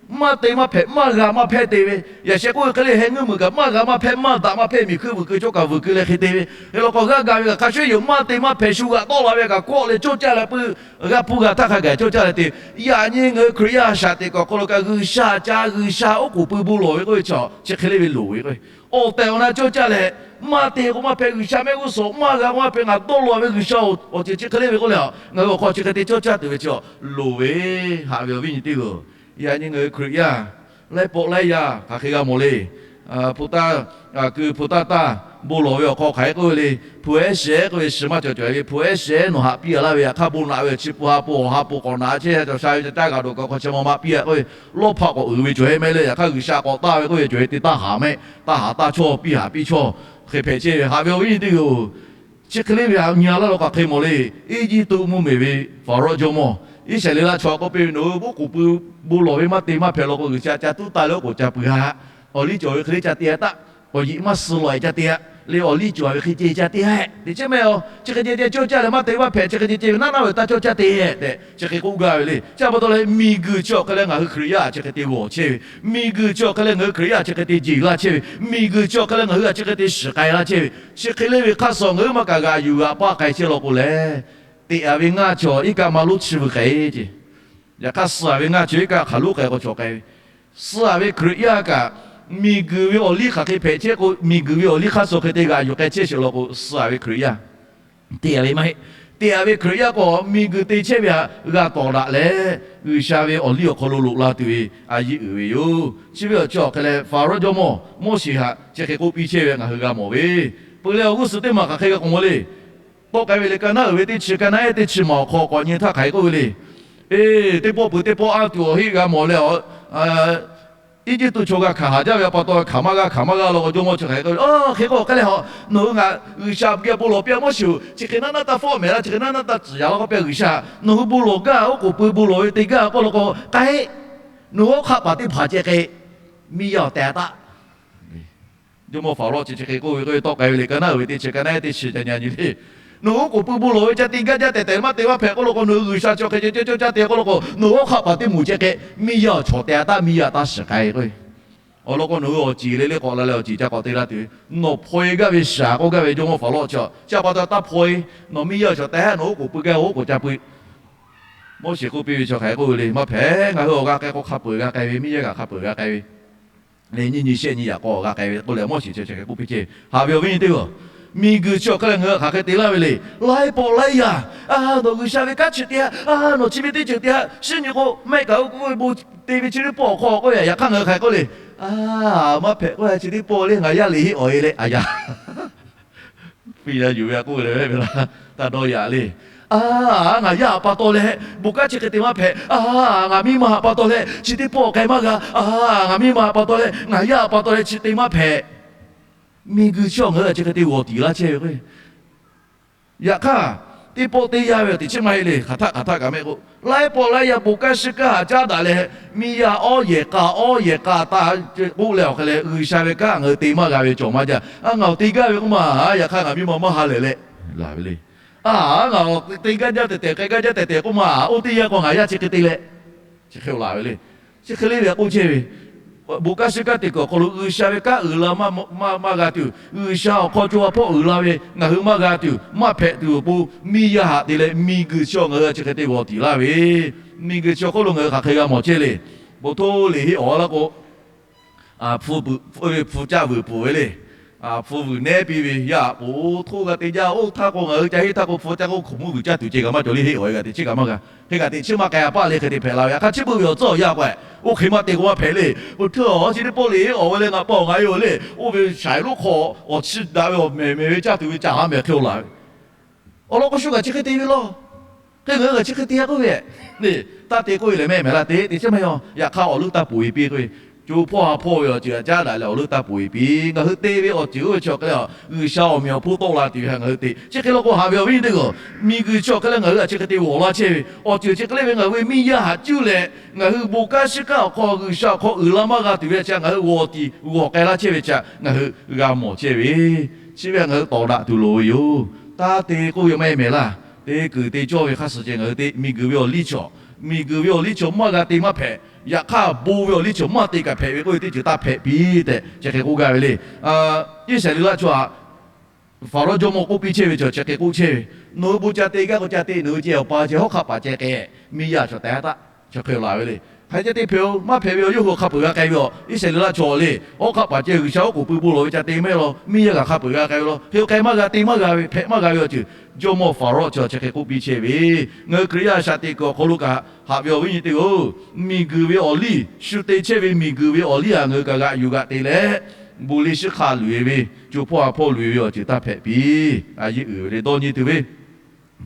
maˇ te maˇ hpehꞈ, maˇ g'a maˇ hpehꞈ te ve. Yaꞈ sheh k'oˆ ve hk'e le, heh ngeuˇ meuˬ kaꞈ maˇ g'a maˇ hpehꞈ, maˇ daꞈ maˇ hpehꞈ, miˬ hkuiˇ vuiˬ keu cawˇ kaꞈ vuiˬ keu leh hk'e te ve. Hk'e law k'o g'a gaˬ ve kaꞈ hk'a shuˍ yoˬ, maˇ te maˇ hpehꞈ, shu g'aꞈ tawˆ la ve kaꞈ kawˆ leh cawˇ caˇ leh puiˉ, g'a hpuˇ g'a htaˇ hk'a gaˬ cawˇ caˇ leh te. Yaꞈ nyi ngaˬ hui Hkriꞈ yaˇ shaꞈ teꞈ kuiˬ awˬ hk'aw lo kaꞈ G'uiˬsha ca, G'uiˬsha oˉ k'oˍ pui bon lawˬ ve k'oˆ ve chi, chi hk'e le ve loˍ ve k'o, awˬ tehˬ awˬ na cawˇ caˇ leh, maˇ te k'o maˇ hpehꞈ, G'uiˬsha mehˆ g'uˇ suhˍ maˇ g'a k'o maˇ hpehꞈ, ngaˬ dawˇ law ve G'uiˬsha awˬ ceuˬ chi hk'e le ve k'oˆ leh, ngaˬ hui awˬ hk'aw chi hk'e te cawˇ caˇ tuˬ ve chi loˍ ve, haꞈ ve awˬ viˉ nyi teˇ g'aˇ. Yaꞈ nyi ngaˬ hui Hkriꞈ yaˇ laiˉ pawˆ laiˉ yaˇ hk'aˬ hk'e g'a mawˬ le. Hpu taˇ, kuiˬ hpu taˇ taˇ, bon lawˬ ve awˬ hk'aw hk'aˬ hk'e k'oˆ ve le. Hpu ehˉ shehˉ k'oˆ ve shiˍ maˇ cawˬ cawˬ ve, hpu ehˉ shehˉ nawˬ haꞈ piˇ a laˇ ve, yaꞈ hk'aˇ bon naꞈ ve awˬ chi hpu ha po awˬ ha po k'awꞈ naꞈ chehˇ, cawˬ sha ve ca caˇ g'aꞈ dawˬ kaꞈ hk'aw chi ma maˇ piˇ a k'oˆ ve, lawˇ hpaˆ k'awꞈ uiˍ ve cawˬ hehˉ mehˆ le. Yaꞈ hk'aˇ G'uiˬsha k'awꞈ taˇ ve k'oˆ ve cawˬ ve te taˇ haˍ mehˆ, taˇ haˍ taˇ chawˇ piˇ haˍ piˇ chawˇ hk'e hpehꞈ chehˇ ve, haꞈ ve awˬ viˉ nyi teˇ g'aˇ-oˬ. Chi hk'e le ve htaꞈ nyi a laˇ lo hk'aˬ hk'e mawˬ le. Eˇjiˇtuꞈ mvuhˇmiˬ ve Faˍrawˇ jawˇmawˇ, Iˉsaˍreˍlaˆ chaw k'oˆ piˇ ve, nawˬ hui oˉ k'oˍ pui bon lawˬ ve maˇ te maˇ hpehꞈ law k'o, G'uiˬsha ca tuˉ taˇ leh oˉ k'oˍ ca pui haꞈ. Awˬ liˇ cawˬ ve hk'e le ca te a taˆ, awˬ yeꞈ maˇ suh lawˬ e ca te a le. Awˬ liˇ cawˬ ve hk'e ceh ca te a, teꞈ chehˇ mehˆ a. Chi hk'e ceh ceh cawˇ caˇ leh maˇ te maˇ hpehꞈ, chi hk'e ceh ceh ve naˉ naˉ ve taˇ cawˇ caˇ te tehꞈ chi hk'e k'oˆ gaˇ ve le. Chi a pa taw leh miˬguiˬ chi awˬ hk'e leh ngaˬ hui Hkriꞈ yaˇ chi hk'e te g'awˬ chehˇ ve, miˬguiˬ chi awˬ hk'e leh ngaˬ hui Hkriꞈ yaˇ chi hk'e te jeˬ laˇ chehˇ ve, miˬguiˬ chi awˬ hk'e leh ngaˬ hui a chi hk'e te shiˍ k'ai laˇ chehˇ ve, chi hk'e le ve hk'aˇ suh ngaˬ hui maˇ kaꞈ g'aꞈ yuˬ g'aꞈ paˇ k'ai chehˇ law k'o leh, teꞈ a ve ngaˇ chaw iˉ kaˆ maˇ lonˉ chi vuiˬ k'ai ce. Yaꞈ hk'aˇ suh a ve ngaˇ chaw iˉ kaˆ hk'aˬ lonˉ k'ai k'o chaw k'ai ve, suh a ve Hkriꞈ yaˇ kaꞈ miˬguiˬ ve awˬ liˇ hk'aˬ hk'e hpehꞈ chehˇ k'o, miˬguiˬ ve awˬ liˇ hk'aˇ suh hk'e te g'aꞈ yuˬ k'ai chehˇ sheˍ law k'o, suh a ve Hkriꞈ yaˇ teꞈ a ve maˇ heˆ. Teꞈ a ve Hkriꞈ yaˇ k'o, miˬguiˬ te chehˇ ve htaꞈ g'a tawˍ daꞈ leh, G'uiˬsha ve awˬ liˇ awˬ hk'aw lo loꞈ la tuˬ ve a yiˇ uiˍ ve yoˬ. Chi ve awˬ chi awˬ hk'e leh Faˍrawˇ jawˇmawˇ Moˉseˍ htaꞈ chi hk'e k'oˆ piˇ chehˇ ve ngaˬ hui g'a mawˬ ve, peu leh awˬ g'uˇ suhˍ teˇ maˬ hk'aˬ hk'e g'a k'awꞈ mawˬ le. Tawˆ k'ai ve le, ka naˉ uiˍ ve teˇ chi, ka naˉ ehˉ teˇ chi maˬ awˬ hk'aw k'awꞈ nyi htaˇ hk'aˬ hk'e k'oˆ ve le. Eˬ, teˇ pawˆ peuˬ teˇ pawˆ a tuˬ awˬ heˆ g'a mawˬ leh, Eˇjiˇtuꞈ chaw g'a hkanˍ haˍ jaˇ ve a pa taw, hkanˍ maˇ g'a, hkanˍ maˇ g'a law k'o, jawˇmawˇ chi hk'aˬ hk'e k'oˆ ve, Aˬ, hk'e k'o hk'e leh a, nawˬ hui ngaˬ G'uiˬsha geh bon lawˬ piˇ a, Moˉseˍ-oˬ, chi hk'e naˉ naˉ taˇ fawˉ mehˍ laˇ, chi hk'e naˉ naˉ taˇ tcuhˍ yaꞈ law k'oˆ piˇ a, G'uiˬsha nawˬ hui bon lawˬ gaˇ, oˉ k'oˍ pui bon lawˬ ve te gaˇ k'oˆ law k'o, k'ai, nawˬ hui oˇ hk'aˆ paˍ teˇ hpaˍ ceh k'ai, miˇ yaˇ awˬ tehˬ a taˆ. Jawˇmawˇ Faˍrawˇ chi chi hk'e k'oˆ ve k'o, tawˆ k'ai ve le, ka naˉ uiˍ ve teˇ chi, ka naˉ ehˉ teˇ chi ca nyi nyi le. Nawˬ hui oˉ k'oˍ pui bon lawˬ ve ca te gaˇ jaˇ tehˬ tehˬ maˇ te maˇ hpehꞈ k'oˆ law k'o, nawˬ hui G'uiˬsha chi hk'e ceh ceh cawˇ caˇ te k'oˆ law k'o, nawˬ hui oˇ hk'aˆ paˍ teˇ moˍ ceh k'ai, miˇ yaˇ awˬ chawˬ tehˬ a taˆ, miˇ yaˇ taˇ shiˍ k'ai k'o, awˬ lawn k'o nawˬ hui awˬ ceˬ le le k'awꞈ la leh awˬ ceˬ ca k'awꞈ te la tuˬ ve, nawˬ hpaw e gaˇ ve shaˍ k'oˆ gaˇ ve jawˇmawˇ Faˍrawˇ chi, chi a pa taw taˇ hpaw e, nawˬ miˇ yaˇ awˬ shawˍ tehꞈ nawˬ oˉ k'oˍ pui gaˇ, oˉ k'oˍ ca pui. Moˉseˍ k'oˆ piˇ ve chi hk'aˬ hk'e k'oˆ ve le, maˇ hpehꞈ, ngaˬ hui awˬ g'a k'ai k'o hk'a peuˬ g'a k'ai ve, miˇ yaˇ kaꞈ hk'a peuˬ g'a k'ai ve, le nyiˇ nyi shehˆ nyi yaꞈ k'aw g'a k'ai ve k'oˆ leh Moˉseˍ chi chi hk'e k'oˆ piˇ ce. Haꞈ ve awˬ viˉ nyi teˇ g'aˇ, miˬguiˬ chi awˬ hk'e leh ngaˬ hui hk'aˬ hk'e te laˇ ve le. Laiˉ pawˆ laiˉ yaˇ, a, nawˬ G'uiˬsha ve kanˉ chi te a, a, nawˬ chi ve teˇ ceuˬ te a, shiˉ nyi k'o mehˆ kaꞈ oˇ k'oˆ ve bon te ve chi teˇ pawˆ awˬ hk'aw k'oˆ ve, yaꞈ hk'aˇ ngaˬ hui hk'aˬ hk'e k'oˆ le. A, maˇ hpehꞈ k'oˆ ve chi teˇ pawˆ le, ngaˬ yaˇ le heˆ awˬ e leh a yaˇ piˇ la yuˬ ve a k'oˆ ve le ve laˇ, taˇ dawˇ yaꞈ le. A, ngaˬ yaˇ htaꞈ pa taw leh bon kanˉ chi hk'e te maˇ hpehꞈ. A, ngaˬ miˇ ma htaꞈ pa taw leh chi teˇ pawˆ k'ai maˇ g'a. A, ngaˬ miˇ ma htaꞈ pa taw leh ngaˬ yaˇ htaꞈ pa taw leh chi te maˇ hpehꞈ. Miˬguiˬ chi awˬ ngaˬ hui chi hk'e te g'awˬ tiˍ laˇ chehˇ ve k'o, yaꞈ hk'aˇ teˇ pawˆ teˇ yanˇ ve awˬ teꞈ chi maˇ heˆ le. Hk'aˬ htaˆ hk'aˬ htaˆ kaꞈ mehˆ k'o, laiˉ pawˆ laiˉ yaˇ bon kanˉ shiˉ kanˉ htaꞈ caˉ daꞈ leh, miˇ yaˇ awˉ yehˬ k'a awˉ yehˬ k'a taˇ k'oˆ leh awˬ hk'e leh G'uiˬsha ve kanˉ ngaˬ hui te maˇ g'a ve cawˬ maˇ jaˇ. A, ngaˬ awˬ te gaˇ ve k'oˆ ma, yaꞈ hk'aˇ ngaˬ miˇ ma maˇ ha lehˬ leh laˬ ve le. A, ngaˬ te gaˇ jaˇ tehˬ tehˬ, k'ai gaˇ jaˇ tehˬ tehˬ k'oˆ ma, oˇ teˇ yanˇ k'o ngaˬ yaˇ chi hk'e te leh chi hk'e laˬ ve le. Chi hk'e le ve k'oˆ chehˇ ve, bon kanˉ shiˉ kanˉ te kuiˬ awˬ hk'aw lo G'uiˬsha ve kanˉ uiˍ la maˇ g'a tuˬ, G'uiˬsha awˬ hk'aw co ha hpawˇ uiˍ la ve ngaˬ hui maˇ g'a tuˬ, maˇ hpehꞈ tuˬ awˬ pon miˇ yaˇ htaꞈ te leh miˬguiˬ chi awˬ ngaˬ hui chi hk'e te g'awˬ tiˍ laˇ ve, miˬguiˬ chi awˬ hk'oˆ lo ngaˬ hui hk'aˬ hk'e g'a mawˬ chehˇ le. Bon htoˇ le heˆ awˬ laˇ k'o, hpu caˆ vuiˬ pfuhˍ ve le. Hpu vuiˬ nehˉ piˇ ve yaˇ aꞈ poˍ htoˇ g'a te jaˇ. Oˇ htaˇ k'o ngaˬ hui ca henˇ htaˇ k'o hpu caˇ k'oˆ hk'oꞈ muˇ vuiˬ caˇ tuˬ ceh kaꞈ maˇ cawˬ le. Heˆ awˬ e g'a te chi kaꞈ maˇ g'a. Hk'e kaꞈ teꞈ chiˉ maˇ k'ai a paˆ le. Hk'e te hpehꞈ la ve yaꞈ hk'aˇ chi beuꞈ ve awˬ tcuhˉ awˬ yanˇ k'o, oˇ hk'e maˇ te k'o maˇ hpehꞈ le. Oˇ hteˇ awˬ chi teˇ pawˆ le awˬ ve leh ngaˬ pa awˬ ngaˬ e awˬ le, oˇ ve shaiˍ lonˉ hk'aw awˬ chi daꞈ ve awˬ mehˍ mehˍ ve caˇ tuˬ ve ca ha mehˍ hk'e awˬ laˬ ve awˬ lawn k'o shu kaꞈ chi hk'e te ve laˇ. Hk'e ngaˬ hui kaꞈ chi hk'e te a k'oˆ ve, taˇ te k'oˆ ve lehˬ mehˆ mehˍ laˇ te teꞈ chiˉ maˇ yaw. Yaꞈ hk'aˇ awˬ leuˉ taˇ poˬ e piˇ k'oˆ ve, co hpawˇ ha hpawˇ ve awˬ ceuˬ aꞈ caˉ daꞈ leh awˬ leuˉ taˇ poˬ e piˇ. Ngaˬ hui te ve awˬ ceuˬ oˇ ve chi awˬ hk'e leh G'uiˬsha awˬ meꞈ awˬ hponˇ tawˆ la tuˬ ve htaꞈ ngaˬ hui te. Chi hk'e law k'o haꞈ ve awˬ viˉ nyi teˇ g'aˇ, miˬguiˬ chi awˬ hk'e leh ngaˬ hui htaꞈ chi hk'e te g'awˬ laˇ chehˇ ve awˬ ceuˬ chi hk'e le ve ngaˬ hui ve miˇ yaˇ haꞈ cuˇ leh ngaˬ hui bon kanˉ shiˉ kanˉ awˬ hk'aw G'uiˬsha awˬ hk'aw uiˍ la maˇ g'a tuˬ ve chi ngaˬ hui g'awˬ tiˍ g'awˬ k'ai laˇ chehˇ ve chi ngaˬ hui g'a mawˬ chehˇ ve. Chi ve htaꞈ ngaˬ hui tawˍ daꞈ tuˬ loˍ ve yoˬ. Taˇ te k'oˆ ve maˇ heˆ mehˍ laˇ. Te kuiˬ te cawˇ ve hk'a suhˍ ceh ngaˬ hui te miˬguiˬ ve awˬ liˇ chaw, miˬguiˬ ve awˬ liˇ chaw maˇ g'a te maˇ hpehꞈ. Yaꞈ hk'aˇ bon ve awˬ liˇ chaw maˇ te kaꞈ hpehꞈ ve k'oˆ ve teˇ ceuˬ taˇ hpehꞈ piˇ tehꞈ chi hk'e k'oˆ gaˇ ve le. Iˉsaˍreˍlaˆ chaw htaꞈ Faˍrawˇ jawˇmawˇ k'oˆ piˇ chehˇ ve chaw chi hk'e k'oˆ chehˇ ve, Nawˬ hui bon ca te gaˇ k'o ca te, nawˬ hui ceh awˬ pa ceh hawˉ hk'aˆ paˍ ceh k'ai, miˇ yaˇ chaw tehˉ taˆ, chi hk'e laˬ ve le. Hk'aˬ hk'e ceh te hpehꞈ-oˬ, maˇ hpehꞈ ve awˬ yawˇ hui hk'a peuˬ g'a k'ai ve awˬ Iˉsaˍreˍlaˆ chaw le, hawˉ hk'aˆ paˍ ceh G'uiˬsha oˉ k'oˍ pui bon lawˬ ve ca te maˇ heˆ law, miˇ yaˇ kaꞈ hk'a peuˬ g'a k'ai ve law, hk'e k'ai maˇ g'a te maˇ g'a ve hpehꞈ maˇ g'a ve awˬ ceuˬ jawˇmawˇ Faˍrawˇ chaw chi hk'e k'oˆ piˇ chehˇ ve, ngaˬ hui Hkriꞈ yaˇ shaꞈ teꞈ kuiˬ awˬ hk'aw lo kaꞈ haꞈ ve awˬ viˉ nyi teˇ g'aˇ-oˬ, miˬguiˬ ve awˬ liˇ, shu te chehˇ ve miˬguiˬ ve awˬ liˇ htaꞈ ngaˬ hui kaꞈ g'aꞈ yuˬ g'aꞈ te leh, bon liˇ shiˉ hk'a luˬ e ve, co hpawˇ ha hpawˇ luˬ e ve awˬ ceuˬ taˇ hpehꞈ piˇ. A yeˇ uiˍ ve le dawˇ nyi tuˬ ve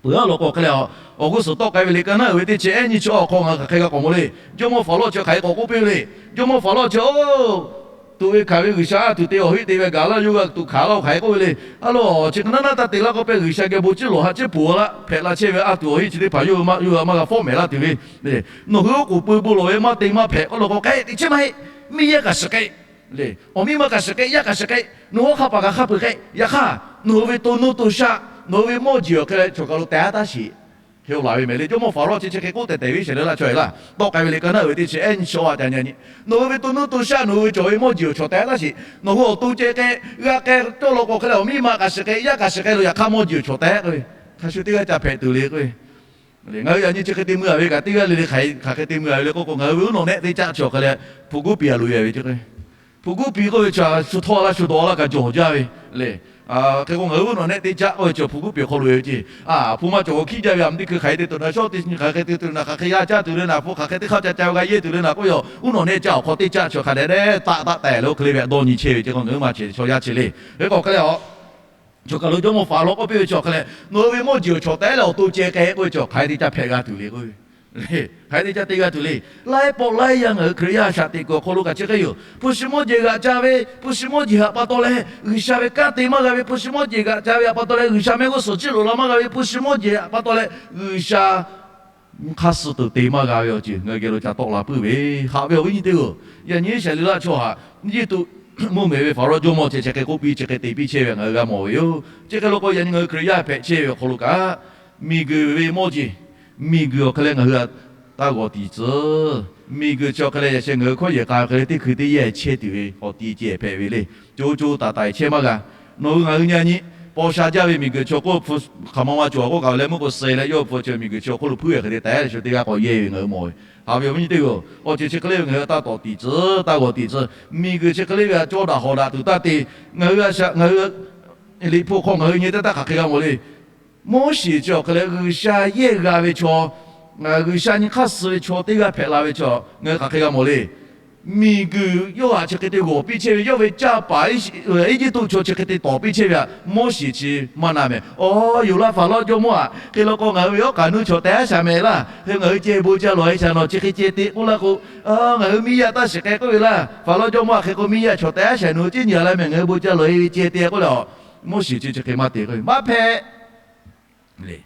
peuˬ aˉ law k'o hk'e leh, awˬ g'uˇ suhˍ tawˆ k'ai ve le ka naˉ uiˍ ve teˇ chi ehˉ nyiˇ chi awˬ hk'aw ngaˬ hui hk'aˬ hk'e g'a k'awꞈ mawˬ le. Jawˇmawˇ Faˍrawˇ chi hk'aˬ hk'e k'awꞈ k'oˆ piˇ ve le. Jawˇmawˇ Faˍrawˇ chi-oˬ, tuꞈ ve hkanˍ ve G'uiˬsha a tuˬ te awˬ heˆ te ve gaˬ laˇ yawˇ g'a tuꞈ hkanˍ laˇ-oˬ hk'aˬ hk'e k'oˆ ve le. A lo, chi ka naˉ naˉ taˇ te laˇ k'oˆ pehˇ G'uiˬsha geh bon ciˇ lawˬ ha ciˉ poˬ laˇ hpehꞈ la chehˇ ve a tuˬ awˬ heˆ chi teˇ hpaˍ yawˇ hui maˇ g'a fawˉ mehˍ laˇ tuˬ ve. Nawˬ hui oˉ k'oˍ pui bon lawˬ ve maˇ te maˇ hpehꞈ k'oˆ law k'o k'ai teꞈ chiˉ maˇ heˆ. Miˇ yaˇ kaꞈ shiˍ k'ai le, awˬ miˇ ma kaꞈ shiˍ k'ai, yaˇ kaꞈ shiˍ k'ai, nawˬ hui hawˉ hk'aˆ paˍ kaꞈ hk'a peuˬ k'ai. Yaꞈ hk'aˇ nawˬ hui ve to nuˇ to shaˆ, nawˬ hui ve mawˇ jeˬ awˬ hk'e leh chaw kaˬ lo tehˉ taˇ sheˍ. Hk'e laˬ ve mehˍ le. Jawˇmawˇ Faˍrawˇ chi chi hk'e k'oˆ tehˬ tehˬ ve Iˉsaˍreˍlaˆ chaw e laˇ tawˆ k'ai ve le ka naˉ uiˍ ve teˇ chi ehˉ nyiˇ chi a ca nyi nyi, nawˬ hui ve to nuˇ to shaˆ, nawˬ hui ve cawˬ ve mawˇ jeˬ awˬ chaw tehˉ taˇ sheˍ. Nawˬ hui awˬ to ceh k'ai, g'a k'ai cawˇ law k'o hk'e leh awˬ miˇ ma kaꞈ shiˍ k'ai, yaˇ kaꞈ shiˍ k'ai lo yaꞈ hk'aˇ mawˇ jeˬ awˬ chaw tehˉ k'oˆ ve, hk'a shu teˇ g'aˇ ca hpehꞈ tuˬ le k'oˆ ve. Ngaˬ hui yaꞈ nyi chi hk'e te mui a ve kaꞈ teˇ g'aˇ le le hk'aˬ hk'e te mui a ve le k'oˆ k'o, ngaˬ hui ve uˉ nawˬ nehˆ teˇ caˆ chi awˬ hk'e leh hpu guˉ piˍ a loꞈ e ve ce k'o, hpu guˉ piˍ k'oˆ ve chi shu htawˇ laˇ shu dawˬ laˇ kaꞈ jawˬ jaˇ ve le. Hk'e k'o ngaˬ hui uˉ nawˬ nehˆ teˇ caˆ k'oˆ ve chi hpu guˉ piˍ awˬ hk'aw loꞈ e ve ce. Hpu maˇ cawˬ k'o hkiˉ jaˇ ve a, mvuhˇ teˇ hkui hk'aˬ hk'e te tuˬ na, shawˉ teˇ nyi hk'aˬ hk'e te tuˬ na, hk'aˬ hk'e yaˇ caˇ tuˬ le na, hpu hk'aˬ hk'e teˇ hk'aˇ ca ca g'a yeˇ tuˬ le na k'oˆ ve, uˉ nawˬ nehˆ caˆ awˬ hk'aw teˇ caˆ chi hk'a dehꞈ dehꞈ taˆ taˆ tehˬ le oˇ hk'e le ve a dawˇ nyi chehˇ ve ce k'o, ngaˬ hui maˇ chehˇ chaw yaˇ chi le. Hk'e k'o hk'e leh a Chaw kaˬ lo Jawˇmawˇ Faˍrawˇ k'oˆ piˇ ve chi awˬ hk'e leh, nawˬ hui ve mawˇ jeˬ awˬ chawˬ tehˉ leh awˬ to ceh k'ai k'oˆ ve chi awˬ hk'aˬ hk'e te ca hpehꞈ g'a tuˬ le k'oˆ ve, hk'aˬ hk'e te ca te g'a tuˬ le. Laiˉ pawˆ laiˉ yaˇ ngaˬ hui Hkriꞈ yaˇ shaꞈ teꞈ kuiˬ awˬ hk'aw lo kaꞈ chi hk'e yoˬ. Hpu shi mawˇ jeˬ g'aꞈ ca ve, hpu shi mawˇ jeˬ htaꞈ pa taw leh G'uiˬsha ve kanˉ te maˇ g'a ve, hpu shi mawˇ jeˬ g'aꞈ ca ve htaꞈ pa taw leh G'uiˬsha mehˆ g'uˇ suhˍ ciˇ loꞈ la maˇ g'a ve, hpu shi mawˇ jeˬ htaꞈ pa taw leh G'uiˬsha hk'aˇ suh tuˬ te maˇ g'a ve awˬ ceuˬ ngaˬ hui geh lo ca tawˆ la puiˉ ve, haꞈ ve awˬ viˉ nyi teˇ-oˬ. Yaꞈ nyi Iˉsaˍreˍlaˆ chaw htaꞈ Eˇjiˇtuꞈ mvuhˇmiˬ ve Faˍrawˇ jawˇmawˇ ceh chi hk'e k'oˆ piˇ, chi hk'e te piˇ chehˇ ve ngaˬ hui g'a mawˬ ve yoˬ. Chi hk'e law k'o, yaꞈ nyi ngaˬ hui Hkriꞈ yaˇ hpehꞈ chehˇ ve awˬ hk'aw lo kaꞈ, miˬguiˬ ve mawˇ jeˬ, miˬguiˬ awˬ hk'e leh ngaˬ hui taˇ g'awˬ tiˍ tcuh. Miˬguiˬ chi awˬ hk'e leh yaꞈ sheh ngaˬ hui hkawˇ yehˬ k'a awˬ hk'e leh teˇ hkui teˇ yanˇ chehˇ tuˬ ve awˬ ti ceh hpehꞈ ve le. Co co taiˍ taiˍ chehˇ maˇ g'a. Nawˬ hui ngaˬ hui nyi a nyi, paw sha jaˇ ve miˬguiˬ chi awˬ hk'oˆ hpu hk'aˬ ma ma cawˬ k'oˆ kaꞈ leh meuˇ k'o suh leh yawˇ hpu chi miˬguiˬ chi awˬ hk'oˆ lo hpuiˉ ve hk'e te taiˍ shu teˇ g'aˇ k'awꞈ yehˇ ve ngaˬ hui mawˬ ve. Haꞈ ve awˬ viˉ nyi teˇ-oˬ, awˬ ceuˬ chi hk'e le ve ngaˬ hui taˇ tawˍ tiˍ tcuh, taˇ g'awˬ tiˍ tcuh. Miˬguiˬ chi hk'e le ve a cawˇ daꞈ hawˍ daꞈ tuˬ taˇ te. Ngaˬ hui a shaꞈ ngaˬ hui Liꞈ hpu hk'aw ngaˬ hui nyi teˇ taˇ hk'aˬ hk'e g'a mawˬ le. Moˉseˍ chi awˬ hk'e leh G'uiˬsha yehˇ g'a ve chaw, G'uiˬsha nyi hk'aˇ suh ve chaw teˇ g'aˇ hpehꞈ la ve chaw ngaˬ hui hk'aˬ hk'e g'a mawˬ le. Miˬguiˬ yawˇ htaꞈ chi hk'e te g'awˬ piˇ chehˇ ve, yawˇ ve caˇ paˍ Eˇjiˇtuꞈ chaw chi hk'e te tawˍ piˇ chehˇ ve htaꞈ Moˉseˍ chi maˇ na mehˍ. Awˬ, yoˬ laˇ Faˍrawˇ jawˇmawˇ-aꞈ, hk'e law k'o ngaˬ hui ve awˉ k'aꞈ nuˇ chaw tehˉ shaˍ mehˍ laˇ. Hk'e ngaˬ hui ceh bon ca lawˬ-e shaˍ nawˬ chi hk'e ceh te k'oˆ laˇ k'o, ngaˬ hui miˇ yaˇ taˇ shiˍ k'ai k'oˆ ve laˇ. Faˍrawˇ jawˇmawˇ-aꞈ, hk'e k'o miˇ yaˇ chaw tehˉ shaˍ nawˬ hui ciˉ nyi a laˇ mehˍ, ngaˬ hui bon ca lawˬ-e ve ceh te k'oˆ leh, Moˉseˍ chi chi hk'e maˇ te k'oˆ ve, maˇ hpehꞈ le.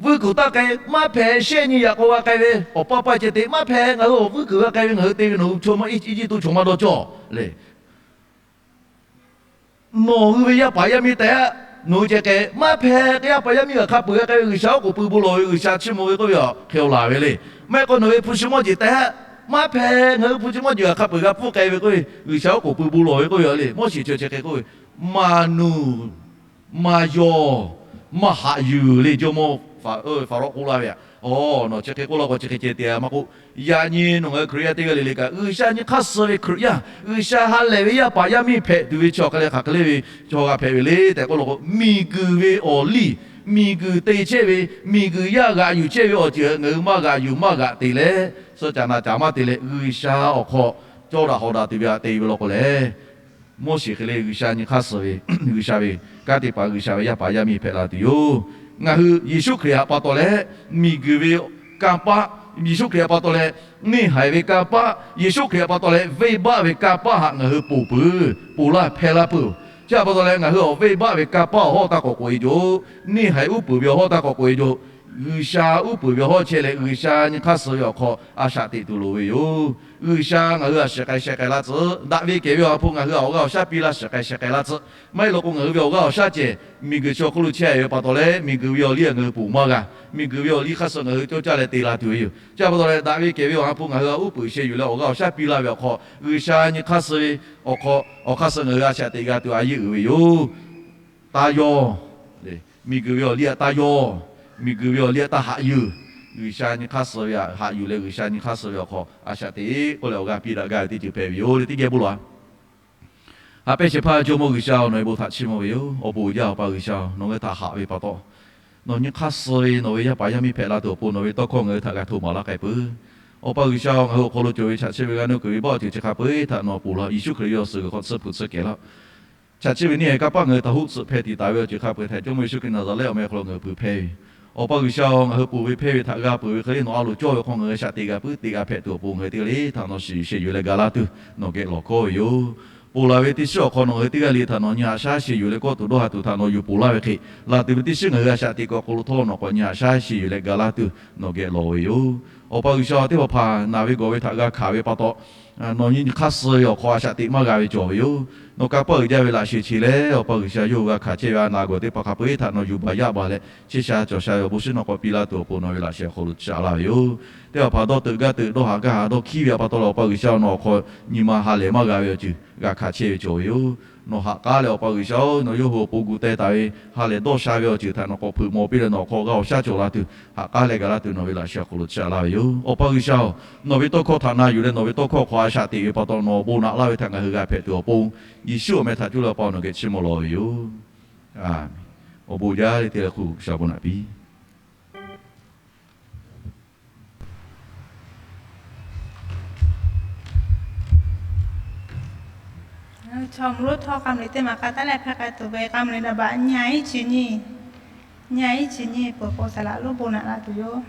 Vuiˇ kuiˬ taˇ k'ai, maˇ hpehꞈ. Shehˆ nyi yaꞈ k'aw g'a k'ai ve awˬ paˇ paˇ ceh te, maˇ hpehꞈ. Ngaˬ hui awˬ vuiˇ kuiˬ g'a k'ai ve, ngaˬ hui te ve nawˬ hui chaw ma Eˇjiˇtuꞈ chaw maˇ dawˇ cawˇ le. Nawˬ hui ve yaˇ paˍ yaˇ miˇ tehꞈ nawˬ hui ceh k'ai, maˇ hpehꞈ. Yaˇ paˍ yaˇ miˇ g'aꞈ hk'a peuˬ g'a k'ai ve G'uiˬsha oˉ k'oˍ pui bon lawˬ ve, G'uiˬsha chiˇ mvuh ve k'oˆ ve a hk'e awˬ laˬ ve le. Maˇ heˆ k'o nawˬ ve hpu shi mawˇ jeˬ tehꞈ, maˇ hpehꞈ. Ngaˬ hui hpu shi mawˇ jeˬ g'aꞈ hk'a peuˬ g'a pfuhˇ k'ai ve k'oˆ ve, G'uiˬsha oˉ k'oˍ pui bon lawˬ ve k'oˆ ve le. Moˉseˍ chi chi hk'e k'oˆ ve, maˇ nuˬ maˇ yaw maˇ haꞈ yuˬ le. Jawˇmawˇ Faˍ-, Faˍrawˇ k'oˆ laˇ ve, Aˬ, nawˬ chi hk'e k'oˆ laˇ k'o chi hk'e ceh te maˇ k'oˆ. Yaꞈ nyi nawˬ ngaˬ hui Hkriꞈ yaˇ teˇ g'aˇ le le kaꞈ, G'uiˬsha nyi hk'aˇ suh ve Hkriꞈ yaˇ, G'uiˬsha ha lehˬ ve yaˇ paˍ yaˇ miˇ hpehꞈ tuˬ ve chi awˬ hk'aˬ hk'e le ve chaw g'a hpehꞈ ve le tehꞈ k'oˆ law k'o, miˬguiˬ ve awˬ liˇ, miˬguiˬ te chehˇ ve, miˬguiˬ yaˇ g'aꞈ yuˬ chehˇ ve awˬ ceuˬ ngaˬ hui maˇ g'aꞈ yuˬ maˇ g'aꞈ te leh, suh caꞈ naˍ caꞈ maˇ te leh G'uiˬsha awˬ hk'aw cawˇ daꞈ hawˍ daꞈ tuˬ ve aꞈ te ve law k'o lehˬ, Moˉseˍ hk'e le G'uiˬsha nyi hk'aˇ suh ve, G'uiˬsha ve kanˉ te paˍ G'uiˬsha ve yaˇ paˍ yaˇ miˇ hpehꞈ la tuˬ yoˬ. Ngaˬ hui Yeˍsuˆ Hkriꞈ htaꞈ pa taw leh, miˬguiˬ ve kanˇ paˆ, Yeˍsuˆ Hkriꞈ htaꞈ pa taw leh, neˇ haiˬ ve kanˇ paˆ, Yeˍsuˆ Hkriꞈ htaꞈ pa taw leh venˇbaˆ ve kanˇ paˆ htaꞈ ngaˬ hui ponˬ peuˬ, ponˬ laˇ hpehˇ laˇ peuˬ. Chi htaꞈ pa taw leh ngaˬ hui awˬ venˇbaˆ ve kanˇ paˆ awˬ hawˉ taˇ k'awꞈ k'oꞈ e yoˬ. Neˇ haiˬ uˉ peunˍ ve awˬ hawˉ taˇ k'awꞈ k'oꞈ e yoˬ. G'uiˬsha uˉ peunˍ ve awˬ hawˉ chehˇ leh G'uiˬsha nyi hk'aˇ suh ve awˬ hk'aw a shaꞈ teꞈ tuˬ loˍ ve yoˬ. G'uiˬsha ngaˬ hui a shiˍ k'ai sheh k'ai laˇ tcuh. Daꞈ ve kehˬ ve awˬ ha hpu ngaˬ hui awˬ g'aˇ awˬ shaˉ piˇ laˇ shiˍ k'ai sheh k'ai laˇ tcuh. Maˇ heˆ law k'o ngaˬ hui ve awˬ g'aˇ awˬ shaˉ cehˬ miˬguiˬ chi awˬ hk'oˆ lo chehˇ ve pa taw leh, miˬguiˬ ve awˬ liˇ ngaˬ hui ponˬ maˇ g'a. Miˬguiˬ ve awˬ liˇ hk'aˇ suh ngaˬ hui cawˇ caˇ leh te la tuˬ ve yoˬ. Chi htaꞈ pa taw leh daꞈ ve kehˬ ve awˬ ha hpu ngaˬ hui a uˉ peunˍ sheh yuˬ leh awˬ g'aˇ awˬ shaˉ piˇ laˇ ve awˬ hk'aw, G'uiˬsha nyi hk'aˇ suh ve awˬ hk'aw, awˬ hk'aˇ suh ngaˬ hui a shaꞈ teꞈ g'a tuˬ a yeˇ uiˍ ve yoˬ. Taˇ yawˇ, miˬguiˬ ve awˬ liˇ aꞈ taˇ yawˇ, miˬguiˬ ve awˬ liˇ aꞈ taˇ haꞈ yuˬ. G'uiˬsha nyi hk'aˇ suh ve aꞈ haꞈ yuˬ leh G'uiˬsha nyi hk'aˇ suh ve awˬ hk'aw a shaꞈ teꞈ k'oˆ leh awˬ g'aˇ piˇ daꞈ gaˇ ve teˇ ceuˬ hpehꞈ ve yoˬ le teˇ geh bon lawˬ-a. Haꞈ pehnˇ shehˍ hpaˇ Jawˇmawˇ G'uiˬsha-oˬ, nawˬ ve bon htaꞈ chiˇ mvuh ve yoˬ. Awˬ bon uiˍ jaˇ Awˬ pa G'uiˬsha-oˬ, nawˬ ngaˬ hui htaꞈ haꞈ ve pa taw, nawˬ nyi hk'aˇ suh ve nawˬ ve yaˇ paˍ yaˇ miˇ hpehꞈ la tuˬ awˬ pon nawˬ ve tawˇ hkawˇ ngaˬ hui htaꞈ g'a htoꞈ maˍ laˇ k'ai peuˬ. Awˬ pa G'uiˬsha-oˬ, ngaˬ hui awˬ hk'aw lo cawˬ ve chaꞈ chiˇ ve g'aˇ nuˇ kuiˬ ve baˆ awˬ ceuˬ chi hk'a peu-eˬ htaꞈ nawˬ ponˬ laˇ. Yeˍsuˆ Hkriꞈ ve awˬ suhˍ g'uiˬ hk'aw tsuhˇ hpu tsuhˇ kehˬ laˇ. Chaꞈ chiˇ ve neˇ haiˬ kanˇ paˆ ngaˬ hui htaꞈ hoˆ tcuhꞈ hpehˇ tiꞈ taˍ ve awˬ ceuˬ hk'a peu-eˬ htaꞈ Jawˇmawˇ Yeˍsuˆ Hkriꞈ Naˍzaˍrehˆ awˬ meh awˬ hk'aw lo ngaˬ hui pui hpehˇ ve. Awˬ pa G'uiˬsha-oˬ, ngaˬ hui ponˬ ve hpehˇ ve htaꞈ g'a peuˬ ve hk'e le nawˬ a loˍ cawˇ ve hk'aw ngaˬ hui shaꞈ teꞈ g'a puiˉ teꞈ g'a hpehꞈ tuˬ awˬ pon ngaˬ hui teˇ g'aˇ le htaꞈ nawˬ shiˍ yuˬ sheh yuˬ leh ga laˇ tuˬ nawˬ geh lawˬ kawˇ ve yoˬ. Ponˬ laˬ ve teˇ shiˉ awˬ hk'aw nawˬ ngaˬ hui teˇ g'aˇ le htaꞈ nawˬ nyi haꞈ shaˉ sheh yuˬ leh kawˆ tuˬ dawˇ ha tuˬ htaꞈ nawˬ yuˬ ponˬ laˇ ve hk'e, laˬ tuˬ ve teˇ shiˉ ngaˬ hui a shaꞈ teꞈ kuiˬ awˬ hk'aw lo htawˇ nawˬ k'awꞈ nyi haꞈ shaˉ sheh yuˬ leh ga laˇ tuˬ nawˬ geh lawˬ ve yoˬ. Awˬ pa G'uiˬsha-oˬ, teˇ hpaˍ hpaˍ naˬ ve gawˬ ve htaꞈ g'a hkanˍ ve pa taw, nawˬ nyi hk'aˇ suh ve awˬ hk'aw a shaꞈ teꞈ maˇ g'a ve cawˬ ve yoˬ. Nawˬ kanˇ paˆ uiˍ jaˇ ve laꞈ sheh che leh, Awˬ pa G'uiˬsha yawˇ hui g'a hkanˍ chehˇ ve a naˬ gawˬ teˇ hpaˍ hk'a peu-eˬ htaꞈ nawˬ yuˬ baˬ yaˇ baˬ leh, chehˇ sha cawˬ sha ve awˬ bon shiˉ nawˬ k'awꞈ piˇ laˇ tuˬ awˬ pon nawˬ ve laꞈ sheh awˬ hk'aw lo chaꞈ laˇ ve yoˬ. Teˇ hpaˍ hpaˍ dawˇ teuꞈ gaˇ teuꞈ dawˇ haꞈ gaˇ haꞈ dawˇ hkiˉ ve a pa taw leh, Awˬ pa G'uiˬsha nawˬ awˬ hk'aw nyi ma ha lehˬ maˇ g'a ve awˬ ceuˬ g'a hkanˍ chehˇ ve cawˬ ve yoˬ. Nawˬ ha k'aˉ leh Awˬ pa G'uiˬsha-oˬ, nawˬ yawˇ hui awˬ pon gu teh taˍ ve ha lehˬ dawˇ sha ve awˬ ceuˬ htaꞈ nawˬ k'awꞈ hpeuꞈ maw piˇ leh nawˬ awˬ hk'aw g'a awˬ shaˉ cawˬ la tuˬ, ha k'aˉ leh gaˬ laˇ tuˬ nawˬ ve laꞈ sheh awˬ hk'aw lo chaꞈ laˇ ve yoˬ. Awˬ pa G'uiˬsha-oˬ, nawˬ ve tawˇ hkawˇ htaꞈ na yuˬ leh nawˬ ve tawˇ hkawˇ hk'aw a shaꞈ teꞈ ve pa taw nawˬ awˬ bon naꞈ laˇ ve htaꞈ ngaˬ hui g'a hpehꞈ tuˬ awˬ pon, Yeˍsuˆ awˬ meh htaꞈ cuˇ leh Awˬ pa nawˬ geh chiˇ mvuh lawˬ ve yoˬ. Awˬ bon jaˇ le te leh hk'u G'uiˬsha bon naꞈ piˇ. Chaw mvuhˇ lonˉ htawˇ k'a mvuhˇ miˬ teˇ maˬ k'a taˉ leh hpehˇ k'ai tuˬ ve k'a mvuhˇ miˬ naˍ baꞈ nyi iˉ chi nyi, nyi iˉ chi nyi peuˬ k'o saˍ laꞈ lonˉ bon naꞈ la tuˬ yoˬ.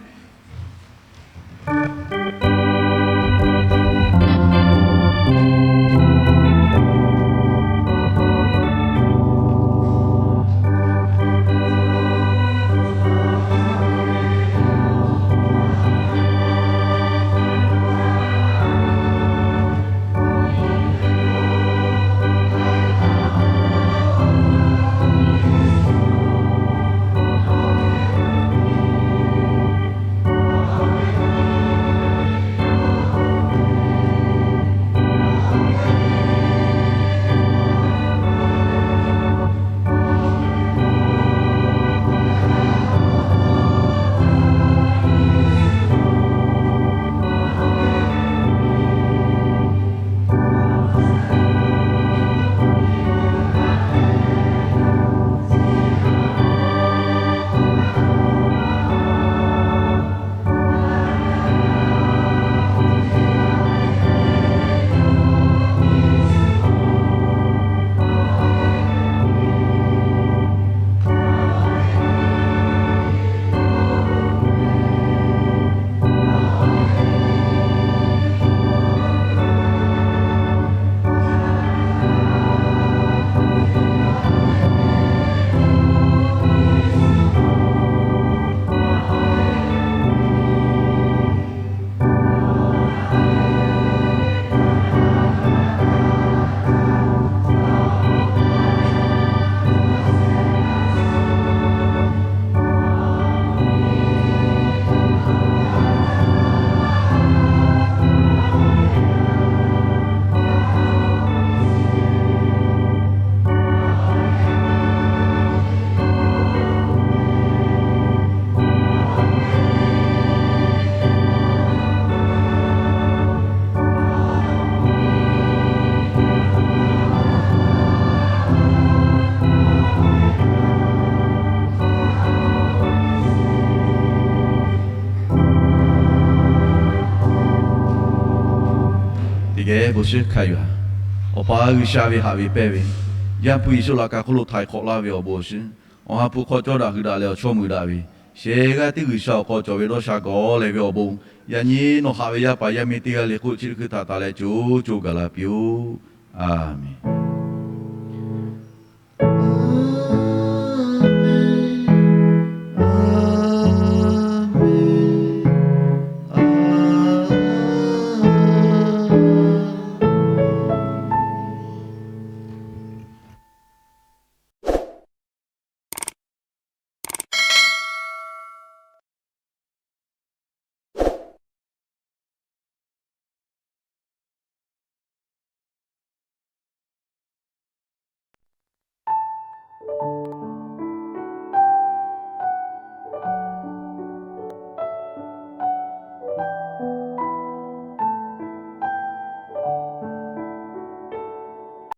Ehˉ, bon shiˍ hkaˇ yuˬ-a. Awˬ pa G'uiˬsha ve haꞈ ve pehnˇ ve, Yaˇ hpu Yeˍsuˆ laꞈ ka hk'oˆ lo htaiˍ hk'awꞈ laˇ ve awˬ bon awˬ shiˍ, Awˬ ha hpu hk'aw cawˇ daꞈ hui daꞈ leh awˬ chawˇ mui daꞈ ve, shehˍ g'aˇ tiˉ G'uiˬsha awˬ hk'aw cawˬ ve dawˇ sha gawˬ lehˬ ve awˬ bon, yaꞈ nyi nawˬ haꞈ ve yaˇ paˍ yaˇ miˇ teˇ g'aˇ le k'oˆ chi teˇ hkui htaꞈ taˍ leh co co gaˬ la piˇ-oˆ. A menˍ.